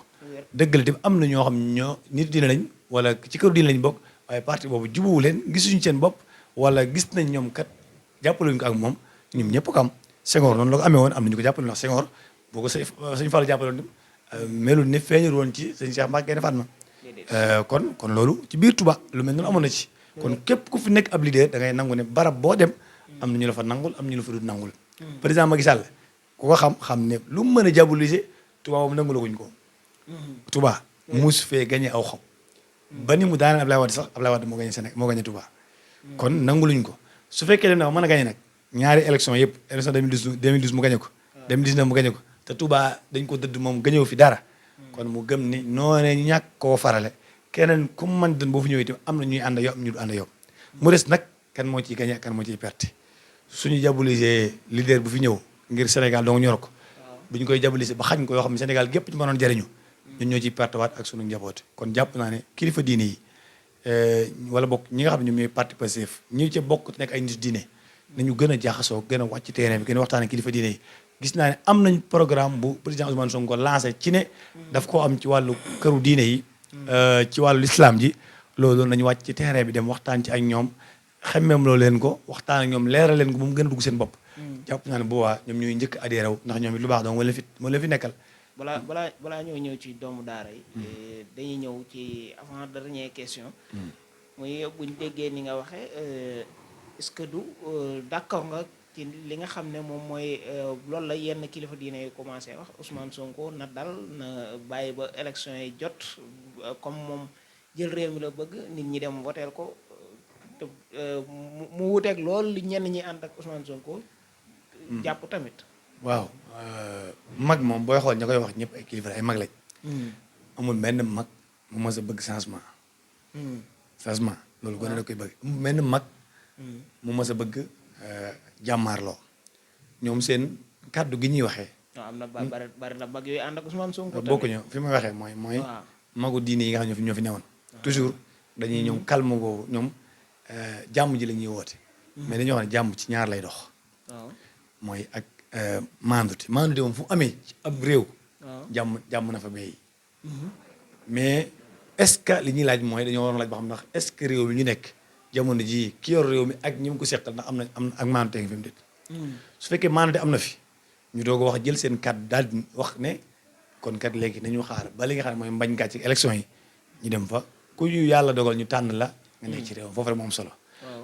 dëgg la tamit am na ñoo xam ñoo nitu diine lañ wala ci këru diine lañ bokk waaye parti boobu jubuwu leen gisuñu seen bopp wala gis nañ ñoom kat jàppaluñ ko ak moom ñoom ñëpp ko am Senghor noonu la ko amee woon am na ñu ko jàppale ndax Senghor boo ko sëñ Fallou jàppaloon tam melul ne feeñul woon ci sëñ Cheikh Mbacké Gaïndé Fatma kon loolu ci biir Touba lu mel noonu amoon na ci kon képp ku fi nekk ab leader da ngay nangu ne barab boo dem am na ñu la fa nangul am na ñu la fa dul nangul président Macky Sall ku ko xam ne lu mu mën a diaboliser Touba moom nangu la guñ ko Touba muus fee gagné aw xam ba ni mu daaneel Ablaye Wade sax Ablaye Wade moo gagné Touba kon nanguluñ ko su fekkee dem na mën a gagné nag ñaari élection yëpp élection 2012 mu gagné ko 2019 mu gagné ko te Touba dañ ko dëdd moom gagné wu fi dara kon mu gëm ni noonee ñàkk koo farale keneen ku mu mën den boo fi ñëwee itam am na ñuy ànd yow am ñu du ànd yow mu des nag kan moo ciy gagné kan moo ciy perte suñu diaboliser leader bu fi ñëw ngir Sénégal dong ñor ko bu ñu koy diaboliser ba xañ ko yoo xam ne Sénégal gépp ci mënoon jariñu ñun ñoo ciy perte waat ak suñu njaboot kon jàpp naa ne kilifa diine yi wala bokk ñi nga xam ne ñoom ñooy parti Pastef ñi ci bokk nekk ay nit diine nañu gën a jaxasoo gën a wàcc ci terrain bi gën a waxtaane kilifa diine yi gis naa ne am nañ programme bu président Ousmane Sonko lancé ci ne daf koo am ci wàllu këru diine yi ci wàllu l'islam ji loolu nañu wàcc ci terrain bi dem waxtaan ci ak ñoom xemmeem loo leen ko waxtaan ak ñoom leeral leen ko mu gën a dugg seen bopp jàpp naa ne boobaa ñoom ñooy njëkk adhéré wu ndax ñoom it lu baax donc moo leen fi nekkal balaa ñoo ñëw ci doomu daara yi dañuy ñëw ci avant dernière question muy buñ déggee ni nga waxee est-ce que du d'accord nga ci li nga xam ne moom mooy loolu la yenn kilifa diine yi commencé wax Ousmane Sonko na dal na bàyyi ba élection yi jot comme moom jël réew mi la bëgg nit ñi dem voteel ko te mu wuteeg loolu li ñenn ñi ànd ak Ousmane Sonko jàpp tamit waaw mag moom booy xool ña koy wax ñëpp ay kilifa ay mag lañ amul benn mag mu mës a bëgg changement loolu gone da koy bëgg amul benn mag mu mës a bëgg jàmmaarloo ñoom seen kàddu gi ñuy waxee am na bari na mag yooyu ànd ak Ousmane Sonko bokkuñu fi may waxee mooy magu diine yi nga xam ne ñoo fi newoon toujours dañuy ñoom calme boobu ñoom jàmm ji la ñuy woote mais dañoo wax ne jàmm ci ñaar lay dox mooy ak maandute moom fu amee ci ab réew jàmm na fa béy mais est-ce que li ñuy laaj mooy dañoo waroon laaj ba xam ndax est-ce que réew mi ñu nekk jamono jii ki yor réew mi ak ñi mu ko seqal ndax am na ak maanute ngi fi mu déet su fekkee maanute am na fi ñu doog a wax jël seen kàddu daal di wax ne kon kat léegi nañu xaar ba li nga xam ne mooy mbañ gàcc ci élection yi ñu dem fa ku ñu yàlla dogal ñu tànn la nga nekk ci réew foofu rek moo am solo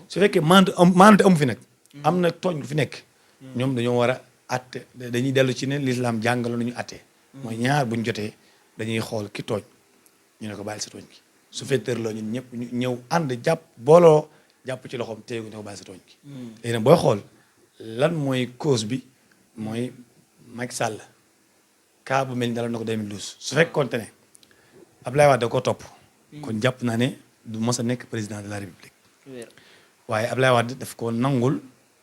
su fekkee maanute amu fi nag am na tooñ bu fi nekk ñoom dañoo war a atte dañuy dellu ci ne l'islam jàngaloon nañu atte mooy ñaar buñ jotee dañuy xool ki tooñ ñu ne ko bàyyi sa tooñ gi su fekkee ñun ñëpp ñu ñëw ànd jàpp booloo jàpp ci loxoom téye ko ne ko bàyyi sa tooñ gi léegi nag booy xool lan mooy cause bi mooy Macky Sall cas bu mel ni daloon na ko 2012 su fekkoonte ne Abdoulaye Wade da koo topp kon jàpp naa ne du mos a nekk président de la république waaye Abdoulaye Wade daf ko nangul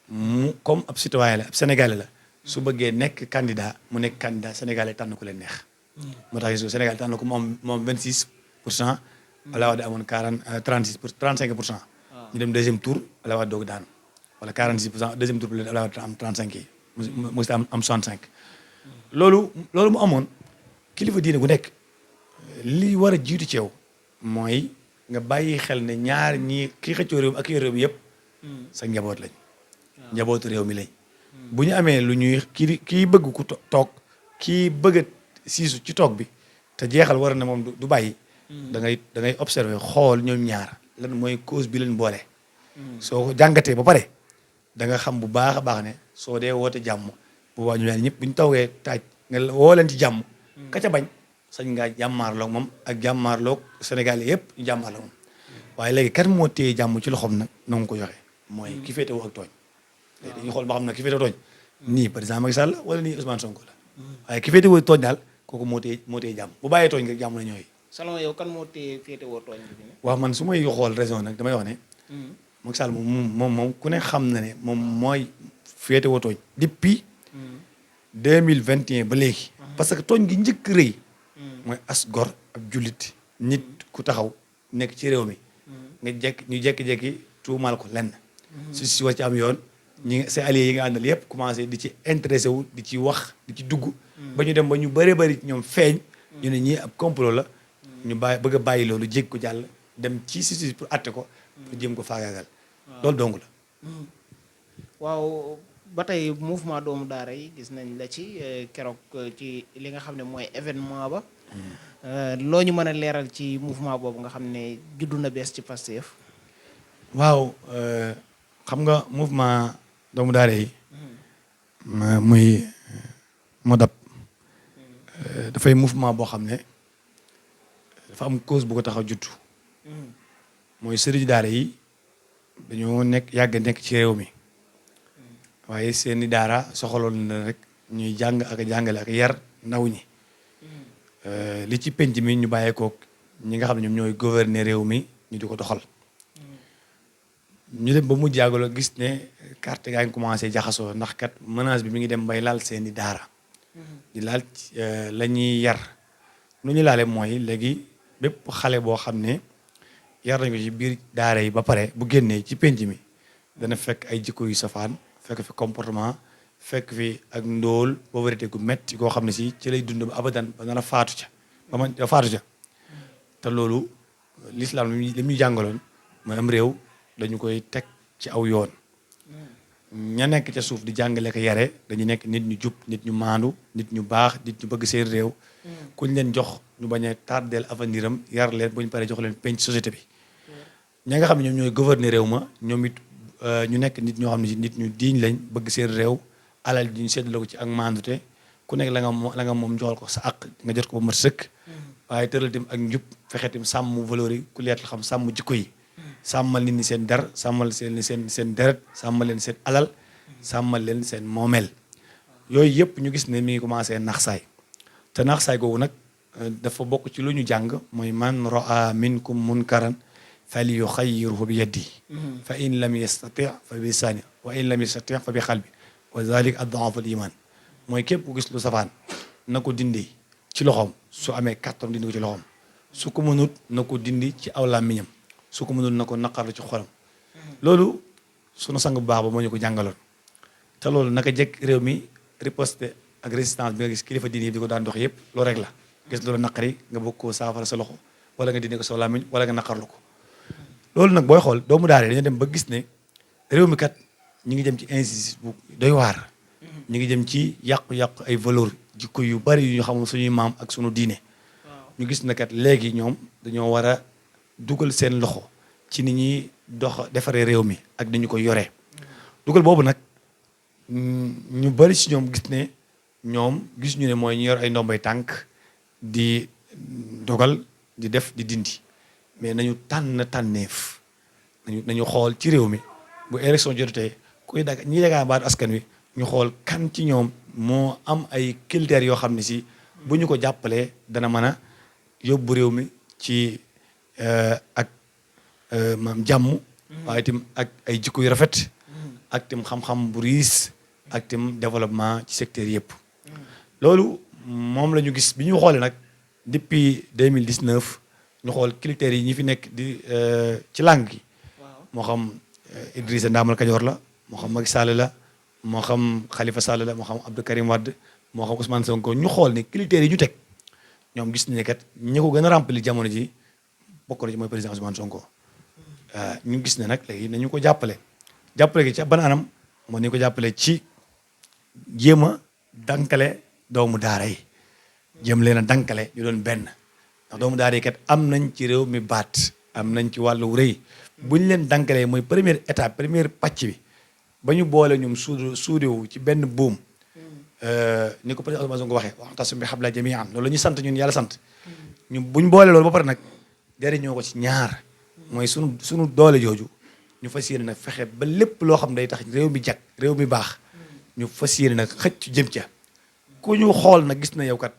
mu comme ab citoyen la ab sénégalais la su bëggee nekk candidat mu nekk candidat sénégalais tànn ku leen neex moo tax gis Sénégal tànn ko moom 26% Abdoulaye Wade amoon 35%. ñu dem deuxième tour Abdoulaye Wade doog daanu wala 46% deuxième tour bi Abdoulaye Wade am 35 yi mu si am 65. loolu mu amoon kilifa diine gu nekk li war a jiitu ci yow mooy nga bàyyi xel ne ñaar ñii kii xëccoo réew mi ak kii réew mi yëpp sa njaboot lañ njabootu réew mi lañ bu ñu amee lu ñuy kii bëgg ku toog kii bëgg a siisu ci toog bi te jeexal war na moom du bàyyi da ngay observer xool ñoom ñaar lan mooy cause bi leen boole soo ko jàngatee ba pare da nga xam bu baax a baax ne soo dee woote jàmm bu baax ñu ñaar ñëpp bu ñu tawee taaj nga woo leen ci jàmm ka ca bañ sañ ngaa jàmmaarloog moom ak jàmmaarloog Sénégalais yëpp ñu jàmmaarloog moom waaye léegi kan moo téye jàmm ci loxoom nag na nga ko joxe mooy ki féetewoo ak tooñ léegi dañuy xool ba xam nag ki féetewoo tooñ nii président Macky Sall wala nii Ousmane Sonko la waaye ki féetewoo tooñ daal kooku moo téye jàmm bu bàyyee tooñ nga jàmm la ñooy selon yow kan moo téye féetewoo tooñ bi ne waaw man su may xool raison nag damay wax ne Macky Sall moom ku ne xam na ne moom mooy féetewoo tooñ depuis 2021 ba léegi parce que tooñ gi njëkk rëy mooy as gor ab jullit nit ku taxaw nekk ci réew mi nga ñu jekki-jekki tuumaal ko lenn si war ci am yoon ñi sa alliés yi nga àndal yëpp commencé di ci intéressé wu di ci wax di ci dugg ba ñu dem ba ñu bëree bëri ñoom feeñ ñu ne ñii ab complot la ñu bëgg a bàyyi loolu jéggi ko jàll dem ci justice pour atte ko pour jéem ko faagaagal loolu dong la waaw ba tey mouvement doomu daara yi gis nañ la ci keroog ci li nga xam ne mooy événement ba loo ñu mën a leeral ci mouvement boobu nga xam ne juddu na bees ci Pastef waaw xam nga mouvement doomu daara yi muy MODAP dafay mouvement boo xam ne dafa am cause bu ko tax a judd mooy sëriñ daara yi dañoo yàgg nekk ci réew mi waaye seeni daara soxaloon na rek ñuy jàng ak jàngale ak yar ndaw ñi li ci penc mi ñu bàyyeekook ñi nga xam ne ñoom ñooy gouverner réew mi ñu di ko doxal ñu dem ba mu jàggaloo gis ne carte gaa ngi commencé jaxasoo ndax kat menace bi mi ngi dem bay laal seeni daara di laal la ñuy yar nu ñu laale mooy léegi bépp xale boo xam ne yar nañ ko ci biir daara yi ba pare bu génnee ci penc mi dana fekk ay jikko yu safaan fekk fi comportement fekk fi ak ndóol pauvreté gu metti koo xam ne si ci lay dund ba abadan ba nana faatu ca te loolu l'islam li muy jàngaloon mooy am réew dañu koy teg ci aw yoon ña nekk ca suuf di jàngale ko yare dañu nekk nit ñu jub nit ñu maandu nit ñu baax nit ñu bëgg seen réew kuñ leen jox ñu bañ a tardeel avenir am yar leen bu ñu paree jox leen penc société bi ña nga xam ne ñoom ñooy gouverner réew ma ñoom it ñu nekk nit ñoo xam ne nit ñu diiñ lañ bëgg seen réew alal ji ñu seddale ko ci ak maandute ku nekk la nga moom joxal ko sa àq nga jot ko ba mat sëkk waaye tëral tim ak njub fexe tim sàmm valeur yi ku leet la xam sàmm jikko yi sàmmal nit ñi seen dar sàmmal seen deret sàmmal leen seen alal sàmmal leen seen moomeel yooyu yëpp ñu gis ne mi ngi commencé nax saay te nax saay googu nag dafa bokk ci lu ñu jàng mooy man raa minkum munkaran fali yuxayyirhu bi yadihi fa in lam yastati fa bi lisaani wa in lam yastati fa bi xalbi wa zalik ad'afu al iman mooy képp ku gis lu safaan na ko dindi ci loxoom su amee kàttan dindi ko ci loxoom su ko mënut na ko dindi ci aw làmmiñam su ko mënul na ko naqarlu ci xolam loolu sunu sang bu baax ba moo ñu ko jàngaloon te loolu naka jekk réew mi riposte ak résistance bi nga gis kilifa diine yi di ko daan dox yëpp loolu rek la gis loolu naqari nga bëgg koo saafara sa loxo wala nga dindi ko sa làmmiñ wala nga naqarlu ko loolu nag booy xool doomu daara dañoo dem ba gis ne réew mi kat ñu ngi jëm ci injustice bu doy waar ñu ngi jëm ci yàqu-yàqu ay valeur jikko yu bari yu ñu xamul suñuy maam ak suñu diine ñu gis ne kat léegi ñoom dañoo war a dugal seen loxo ci ni ñuy defaree réew mi ak ni ñu ko yoree dugal boobu nag ñu bari si ñoom gis ne ñoom gis ñu ne mooy ñu yor ay ndombay tànk di dogal di def di dindi mais nañu tànneef nañu xool ci réew mi bu élection jotee ñi dagaa baatu askan wi ñu xool kan ci ñoom moo am ay critères yoo xam ne si bu ñu ko jàppalee dana mën a yóbbu réew mi ci ak maam jàmm waaye itam ak ay jikko yu rafet ak itam xam-xam bu riis ak itam développement ci secteur yëpp loolu moom la ñu gis bi ñu xoolee nag depuis 2019 ñu xool critères yi ñi fi nekk di ci langue gi moo xam Idrissa Ndamal Kajoor la moo xam Macky Sall la moo xam Khalifa Sall la moo xam Abdou Karim Wade moo xam Ousmane Sonko ñu xool ni critères yi ñu teg ñoom gis nañu ne kat ñi ko gën a remplir jamono ji bokk na ci mooy président Ousmane Sonko ñu gis ne nag léegi nañu ko jàppale gi ca ban anam moo ñu ko jàppale ci jéem a dankale doomu daara yi jéem leen a dankale ñu doon benn ndax doomu daara yi kat am nañ ci réew mi baat am nañ ci wàllu rëy bu ñu leen dankalee mooy première étape première pàcc bi ba ñu boole ñoom suudewu ci benn buum ni ko président Ousmane Sonko waxee wa'tasimu bi hablillahi jami'an loolu la ñu sant ñun yàlla sant ñu bu ñu boole loolu ba pare nag jariñoo ko ci ñaar mooy sunu doole jooju ñu fas yéene nag fexe ba lépp loo xam day tax réew mi jag réew mi baax ñu fas yéene nag xëcc jëm ca ku ñu xool nag gis na yow kat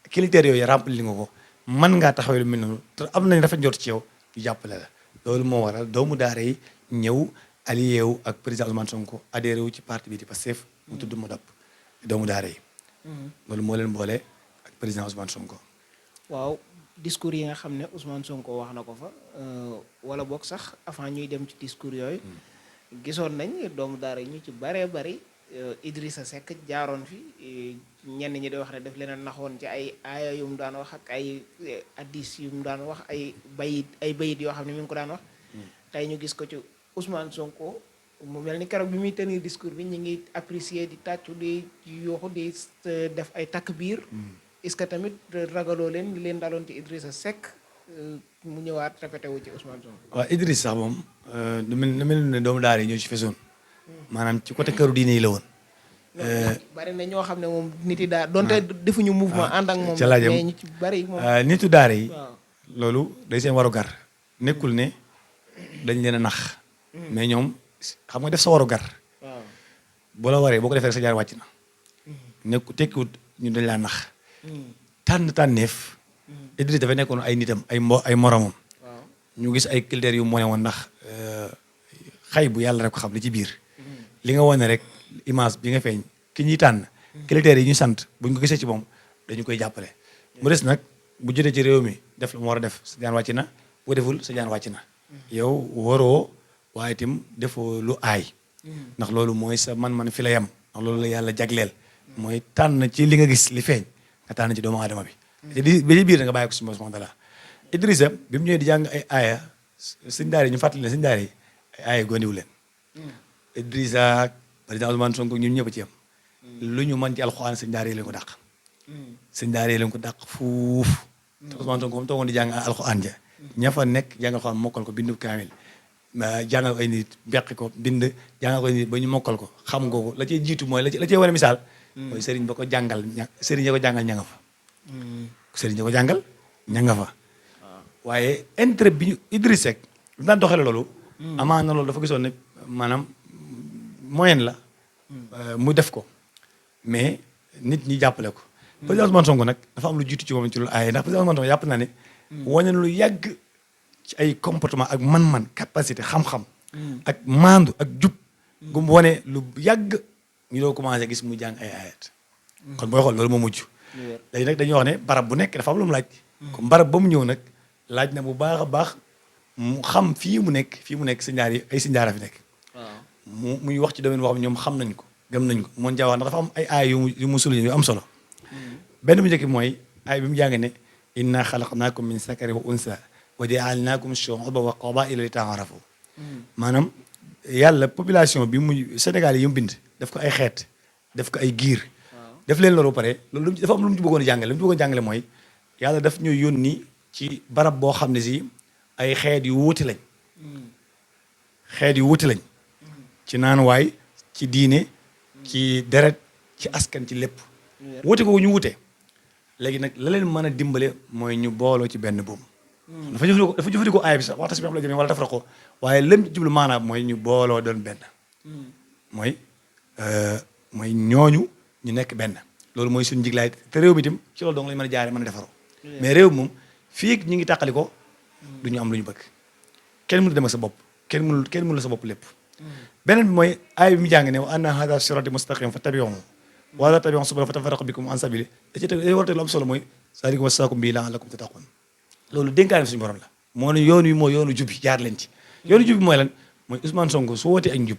critères yooyu rempli nga ko mën ngaa taxawee lu mel noonu te am nañ rafet njort ci yow ñu jàppale la loolu moo waral doomu daara yi ñëw allié wu ak président Ousmane Sonko adhéré wu ci parti bi di Pastef mu tudd Modap doomu daara yi loolu moo leen boole ak président Ousmane Sonko. waaw discours yi nga xam ne Ousmane Sonko wax na ko fa wala boog sax avant ñuy dem ci discours yooyu gisoon nañ doomu daara yi ñu ci baree bari Idrissa Seck jaaroon fi ñenn ñi di wax ne daf leen a naxoon ci ay aaya yu mu daan wax ak ay addis yu mu daan wax ay bayit yoo xam ne mi ngi ko daan wax tey ñu gis ko ci Ousmane Sonko mu mel ni keroog bi muy tenir discours bi ñu ngi apprécier di tàccu di yooxu di def ay takbiir est-ce que tamit ragaloo leen li leen daloon ci Idrissa Seck mu ñëwaat répété wu ci Ousmane Sonko. waaw Idriss sax moom lu mel ne doomu daara yi ñoo ci fesoon maanaam ci côté këru diine yi la woon. bari na ñoo xam ne moom nit yi daal donte defuñu mouvement ànd ak moom. ca laajam mais ñu ci bari moom. nitu daara yi. loolu day seen waru gar nekkul ne dañ leen a nax. mais ñoom xam nga def sa waru gar. waaw bu la waree boo ko defee rek sa jaar wàcc na. nekku tekkiwut ñu dañ laa nax. tànneef. Idriss dafay nekkoon ay nitam ay moromam. ñu gis ay critères yu mu ne woon ndax xay bu yàlla rek ko xam li ci biir. li nga wane rek image bi nga feeñ ki ñuy tànn. critères yi ñu sant buñ ko gisee ci moom dañu koy jàppale. mu des nag bu jotee ci réew mi def lu mu war a def sa jaan wàcc na bu deful sa jaan wàcc na. yow waroo waaye itam defoo lu aay. ndax loolu mooy sa man-man fi la yem ndax loolu la yàlla jagleel. mooy tànn ci li nga gis li feeñ nga tànn ci doomu aadama bi. te di ba ci biir nga bàyyi ko si mos moo dala Idrissa bi mu ñëwee di jàng ay aaya sëñ daara yi ñu fàttali ne sëñ daara yi ay aaya gondiwu leen. Idrissa président Ousmane Sonko ñun ñëpp ci yam lu ñu mën ci alxuraan sëñ daara yi leen ko dàq. sëñ daara yi leen ko dàq fuuf. te Ousmane Sonko moom toogoon di jàng alxuraan ja ña fa nekk jàng alxuraan mokkal ko bindu kaamil jàngal ko ay nit beqi ko bind jàngal ko ay nit ba ñu mokkal ko xam nga ko la cay jiitu mooy la cay wane misaal. mooy sëriñ ba ko jàngal sëriñ ya ko jàngal ña nga fa. sëriñ ya ko jàngal ña nga fa. waaye intérêt bi ñu Idriss Seck lu daan doxale loolu. amaa na loolu dafa gisoon ne maanaam moyen la. mu def ko mais nit ñi jàppale ko. président Ousmane Sonko nag dafa am lu jiitu ci moom ci loolu aaye ndax président Ousmane Sonko yàpp naa ne. wane lu yàgg ci ay comportement ak man-man capacité xam-xam. ak maandu ak jub. gu mu wane lu yàgg ñu doo commencé gis mu jàng ay ayat. kon booy xool loolu moo mujj. léegi nag dañuy wax ne barab bu nekk dafa am lu mu laaj. comme barab ba mu ñëw nag laaj na bu baax a baax mu xam fii mu nekk si ñaar yi ay si ñaara fi nekk. muy wax ci domaine boo xam ñoom xam nañ ko gëm nañ ko moon jaa wax ndax dafa am ay aay yu mu souligné yu am solo. benn bu njëkk mooy aay bi mu jàng ne inna xalaqnaakum min sakarin wa unsa wa jaalnaakum shuuban wa qabaa'ila li taarafu maanaam yàlla population bi mu Sénégal yi mu bind daf ko ay xeet daf ko ay giir daf leen loolu pare loolu dafa am lu mu ci bëggoon a jàngale lu mu ci bëggoon a jàngale mooy yàlla daf ñu yónni ci barab boo xam ne si ay xeet yu wuute lañ xeet yu wuute lañ ci naanuwaay ci diine ci deret ci askan ci lépp wuute ko ñu wuute léegi nag la leen mën a dimbale mooy ñu booloo ci benn buum dafa jëfandikoo aaya bi sax waxta si bi xam la jëmee wala tafraqoo waaye lëm ci jublu maanaam mooy ñu booloo doon benn mooy ñooñu ñu nekk benn loolu mooy suñu njiglaay te réew mi itam ci loolu dong lañ mën a jaare mën a defaroo mais réew moom fii ñi ngi tàqali ko du ñu am lu ñu bëgg kenn mënu dem ak sa bopp kenn mënu la sa bopp lépp beneen bi mooy aaya bi mu jàng ne wa anna hada sirati mustaqim fattabi'uhu wa la tattabi'u subula fatafarraqa bikum an sabili da ci teg war a teg lu am solo mooy zalikum wasaakum bihi la'allakum tattaqun loolu dénkaane suñu borom la moo ne yoon wi mooy yoonu jub bi jaar leen ci yoonu jub bi mooy lan mooy Ousmane Sonko su wootee ak njub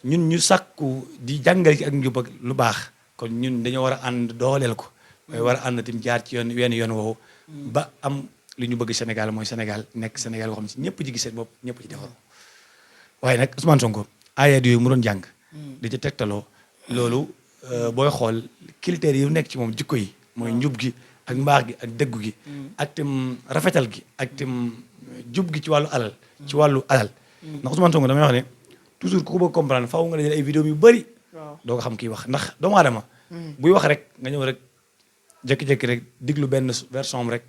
ñun ñu sàkku di jàngale ci ak njub ak lu baax kon ñun dañoo war a ànd dooleel ko waaye war a ànd tim jaar ci yoon woowu ba am li ñu bëgg Sénégal mooy Sénégal nekk Sénégal boo xam ne si ñëpp ci gis seen bopp ñëpp ci defaru waaye nag Ousmane Sonko ayat yooyu mu doon jàng di ci tegtaloo loolu booy xool critères yi nekk ci moom jikko yi mooy njub gi ak mbaax gi ak dëggu gi ak tim rafetal gi ak tim jub gi ci wàllu alal ndax Ousmane Sonko damay wax ne toujours ku ko bëgg comprendre faaw nga dajale ay vidéo yu bëri doo ko xam kii wax ndax doomu aadama buy wax rek nga ñëw rek jékki-jékki rek diglu benn version rek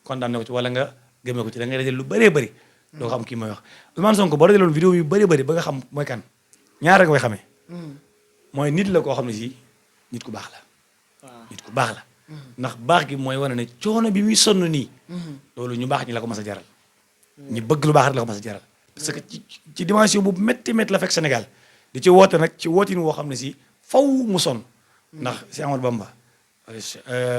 condamné ko ci wala nga gëmee ko ci da ngay dajale lu bëree bëri doo ko xam kii mooy wax Ousmane Sonko boo dajaloon vidéo yu bëri bëri ba nga xam mooy kan ñaar rek nga koy xamee mooy nit la koo xam ne si nit ku baax la nit ku baax la ndax baax gi mooy wane ne coono bi muy sonn nii loolu ñu baax ñi la ko mas a jaral ñi bëgg lu baax rek la ko mas a jaral parce que ci dimension bu métti métti la fekk Sénégal di ci woote nag ci wootin woo xam ne si faw mu sonn ndax si Amadou Bamba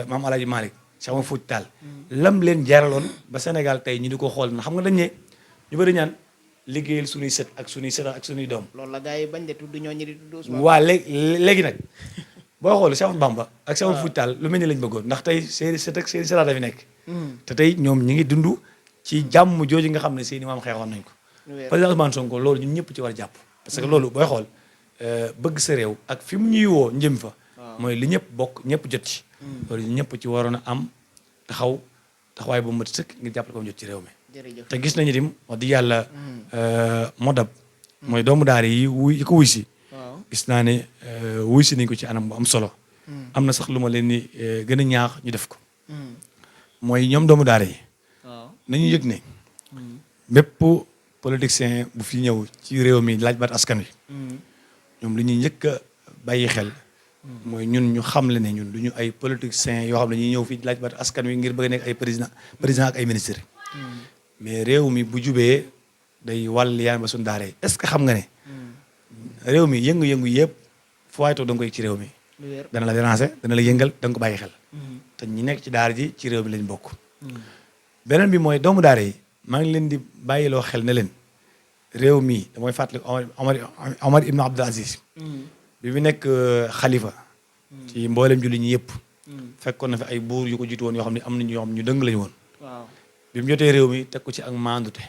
maam Alaaji Malick si Amadou Fouti Tall lam leen jaraloon ba Sénégal tey ñu di ko xool na xam nga dañ ne ñu bëri ñaan liggéeyal suñuy sët ak suñuy sët ak suñuy doom loolu la gars yi bañ de tudd ñooñu di tudd Ousmane waa léegi nag boo xool si Amadou Bamba ak si Amadou Fouti Tall lu mel ni lañ bëggoon ndax tey seeni sët ak seeni sëtaat dafi nekk te tey ñoom ñi ngi dund ci jàmm jooju nga xam ne seeni maam xeexoon nañ ko président Ousmane Sonko loolu ñun ñëpp ci war a jàpp parce que loolu booy xool bëgg sa réew ak fi mu ñuy woo njëm fa mooy li ñëpp bokk ñëpp jot ci loolu ñëpp ci waroon a am taxawaay bu mat sëkk ngir jàppale ko mu jot ci réew mi te gis nañu dim wax di yàlla modab mooy doomu daara yi ko wuy si gis naa ne wuy si nañ ko ci anam bu am solo am na sax lu ma leen ni gën a ñaax ñu def ko mooy ñoom doomu daara yi nañu yëg ne bépp politicien bu fi ñëw ci réew mi laaj baat askan wi ñoom li ñuy njëkk a bàyyi xel mooy ñun ñu xamle ne ñun du ñu ay politiciens yoo xam ne ñuy ñëw fii laaj baat askan wi ngir bëgg a nekk ay président ak ay ministre mais réew mi bu jubee day wàll yaan ba suñu daaree est-ce que xam nga ne réew mi yëngu-yëngu yëpp fu waay toog da nga ko yëg ci réew mi dana la déranger dana la yëngal da nga ko bàyyi xel te ñi nekk ci daara ji ci réew mi lañ bokk beneen bi mooy doomu daara yi maa ngi leen di bàyyiloo xel ne leen réew mi damay fàttali Omar ibn Abdul Aziz bi mu nekk xalifa ci mboolem julli ñi yëpp fekkoon na fi ay buur yu ko jiitu woon yoo xam ne am nañu yoo xam ñu dëng lañu woon bi mu jotee réew mi teg ko ci ak maandute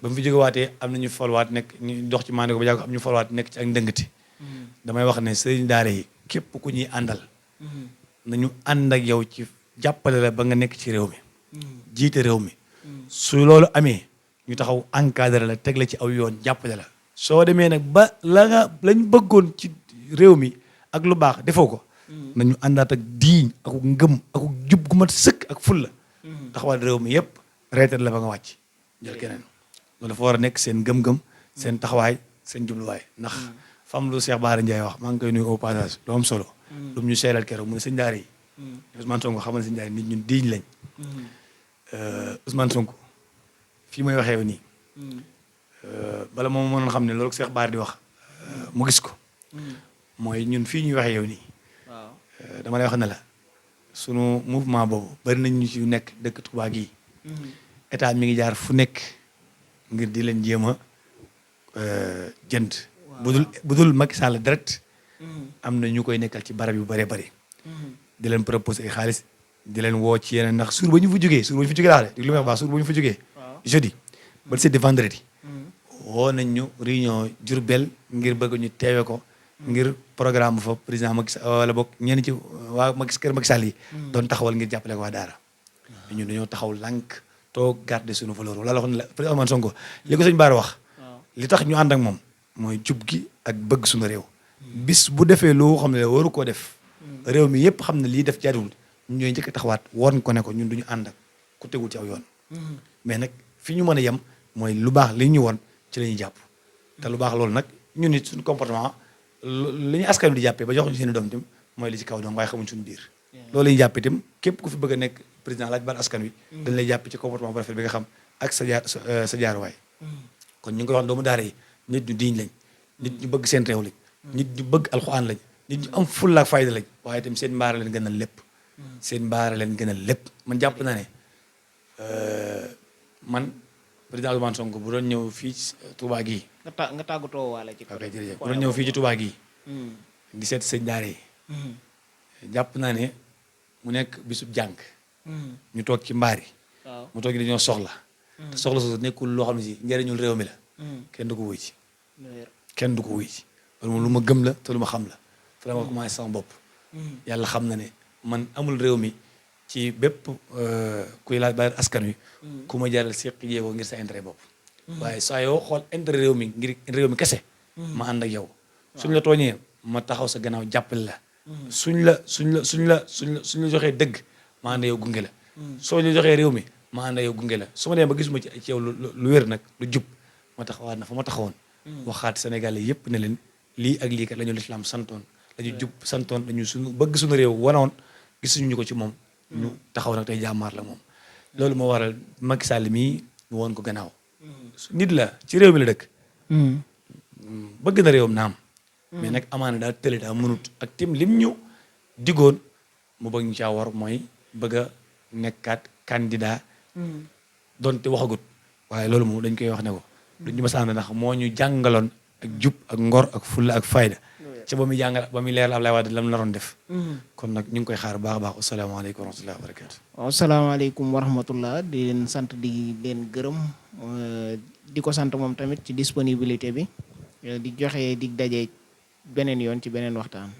ba mu fi jógewaatee am nañu folwaat nekk ñu dox ci maandu ko ba jàgg am ñu folwaat nekk ci ak ndëngati damay wax ne sëriñ daara yi képp ku ñuy àndal nañu ànd ak yow ci jàppale la ba nga nekk ci réew mi jiite réew mi su loolu amee ñu taxaw encadré la teg la ci aw yoon jàppale la soo demee nag ba lañ bëggoon ci réew mi ak lu baax defoo ko nañu àndaat ak diiñ ak ngëm ak jub gu mat sëkk ak ful la taxawal réew mi yëpp reetal la ba nga wàcc jël keneen loolu dafa war a nekk seen gëm-gëm seen taxawaay seen jubluwaay ndax fam lu Cheikh Bara Ndiaye wax maa ngi koy nuyu au passage lu am solo lu mu ñu seelal keroog mu ne sëñ daara yi Ousmane Sonko xamal sëñ daara yi nit ñun diiñ lañ Ousmane Sonko fii may waxee nii bala moom mënoon xam ne loolu Cheikh Bara di wax mu gis ko mooy ñun fii ñuy waxee yow nii dama lay wax ne la sunu mouvement boobu bari nañ ñu ci nekk dëkk Touba gii état mi ngi jaar fu nekk ngir di leen jéem a jënd bu dul Macky Sall direct am na ñu koy nekkal ci barab yu bëree bëri di leen proposer ay xaalis di leen woo ci yeneen ndax suur ba ñu fa jógee laa de li may wax baax suur ba ñu fa jógee jeudi ba seeti vendredi woo nañ ñu réunion Diourbel ngir bëgg ñu teewe ko ngir programme bu fa président Macky wala boog ñenn ci waa kër Macky Sall yi doon taxawal ngir jàppale ko waa daara ñun dañoo taxaw lànk toog garder suñu valeur wala la waxoon la président Ousmane Sonko li ko sëñ Bara wax li tax ñu ànd ak moom mooy jub gi ak bëgg suñu réew bis bu defee loo xam ne waru koo def réew mi yëpp xam ne lii def jaaduwul ñun ñooy njëkk a taxawaat woon ko ne ko ñun duñu ànd ak ku tegul ci aw yoon mais nag fi ñu mën a yem mooy lu baax li ñu woon ci la ñuy jàpp te lu baax loolu nag ñun it suñu comportement li ñu askan wi di jàppee ba jox ñu seen i doom itam mooy li ci kaw doom waaye xamuñ suñu biir loolu la ñuy jàppee itam képp ku fi bëgg a nekk président laaj baal askan wi dañ lay jàpp ci comportement bu rafet bi nga xam ak sa jaaruwaay kon ñu ngi koy wax doomu daara yi nit ñu diiñ lañ nit ñu bëgg seen réew lañ nit ñu bëgg alxuraan lañ nit ñu am fulla ak fayda lañ waaye itam seen mbaara leen gënal lépp seen mbaara leen gënal lépp man jàpp naa ne man président Ousmane Sonko bu doon ñëw fii ci Touba gii nga tàggatoo waale ci ok jërëjëf bu doon ñëw fii ci Touba gii di seet sëñ daara yi jàpp naa ne mu nekk bisub jàng ñu toog ci mbaar yi mu toog dañoo soxla te soxla soosu nekkul loo xam ne si njëriñul réew mi la kenn du ko wuy ci kenn du ko wuy ci loolu moom lu ma gëm la te lu ma xam la fa la ma commencé sama bopp yàlla xam na ne man amul réew mi ci bépp kuy laaj ba askan wi ku ma jaral seq jéego ngir sa intérêt bopp waaye saa yoo xool intérêt réew mi ngir réew mi kese ma ànd ak yow suñ la tooñee ma taxaw sa gannaaw jàppale la suñ la joxee dëgg ma ànd yow gunge la soo ñu joxee réew mi ma ànd yow gunge la su ma demee ba gisuma ci yow lu wér nag lu jub ma taxawaat na fa ma taxawoon waxaat Sénégalais yépp ne leen lii ak lii kat la ñu lislaam santoon la ñu jub santoon la ñu suñu bëgg suñu réew wanoon gisuñu ñu ko ci moom ñu taxaw nag tey jàmmaar la moom loolu moo waral Macky Sall mii ñu woon ko gannaaw nit la ci réew mi la dëkk bëgg na réewam naam mais nag amaana daa tële daa mënut ak tim lim ñu digoon mu bëgg ñu caa war mooy bëgg a nekkaat candidat donte waxagut waaye loolu moom dañ koy wax ne ko duñ ñu ma sànn ndax moo ñu jàngaloon ak jub ak ngor ak fulla ak fayda ca ba muy jàngal ba muy leeral Ablaye Wade lam naroon def kon nag ñu ngi koy xaar baax a baax asalaamaaleykum wa rahmatullahi wa barakatu waaw salaamaaleykum wa rahmatullah di leen sant di leen gërëm di ko sant moom tamit ci disponibilité bi di joxe dig daje beneen yoon ci beneen waxtaan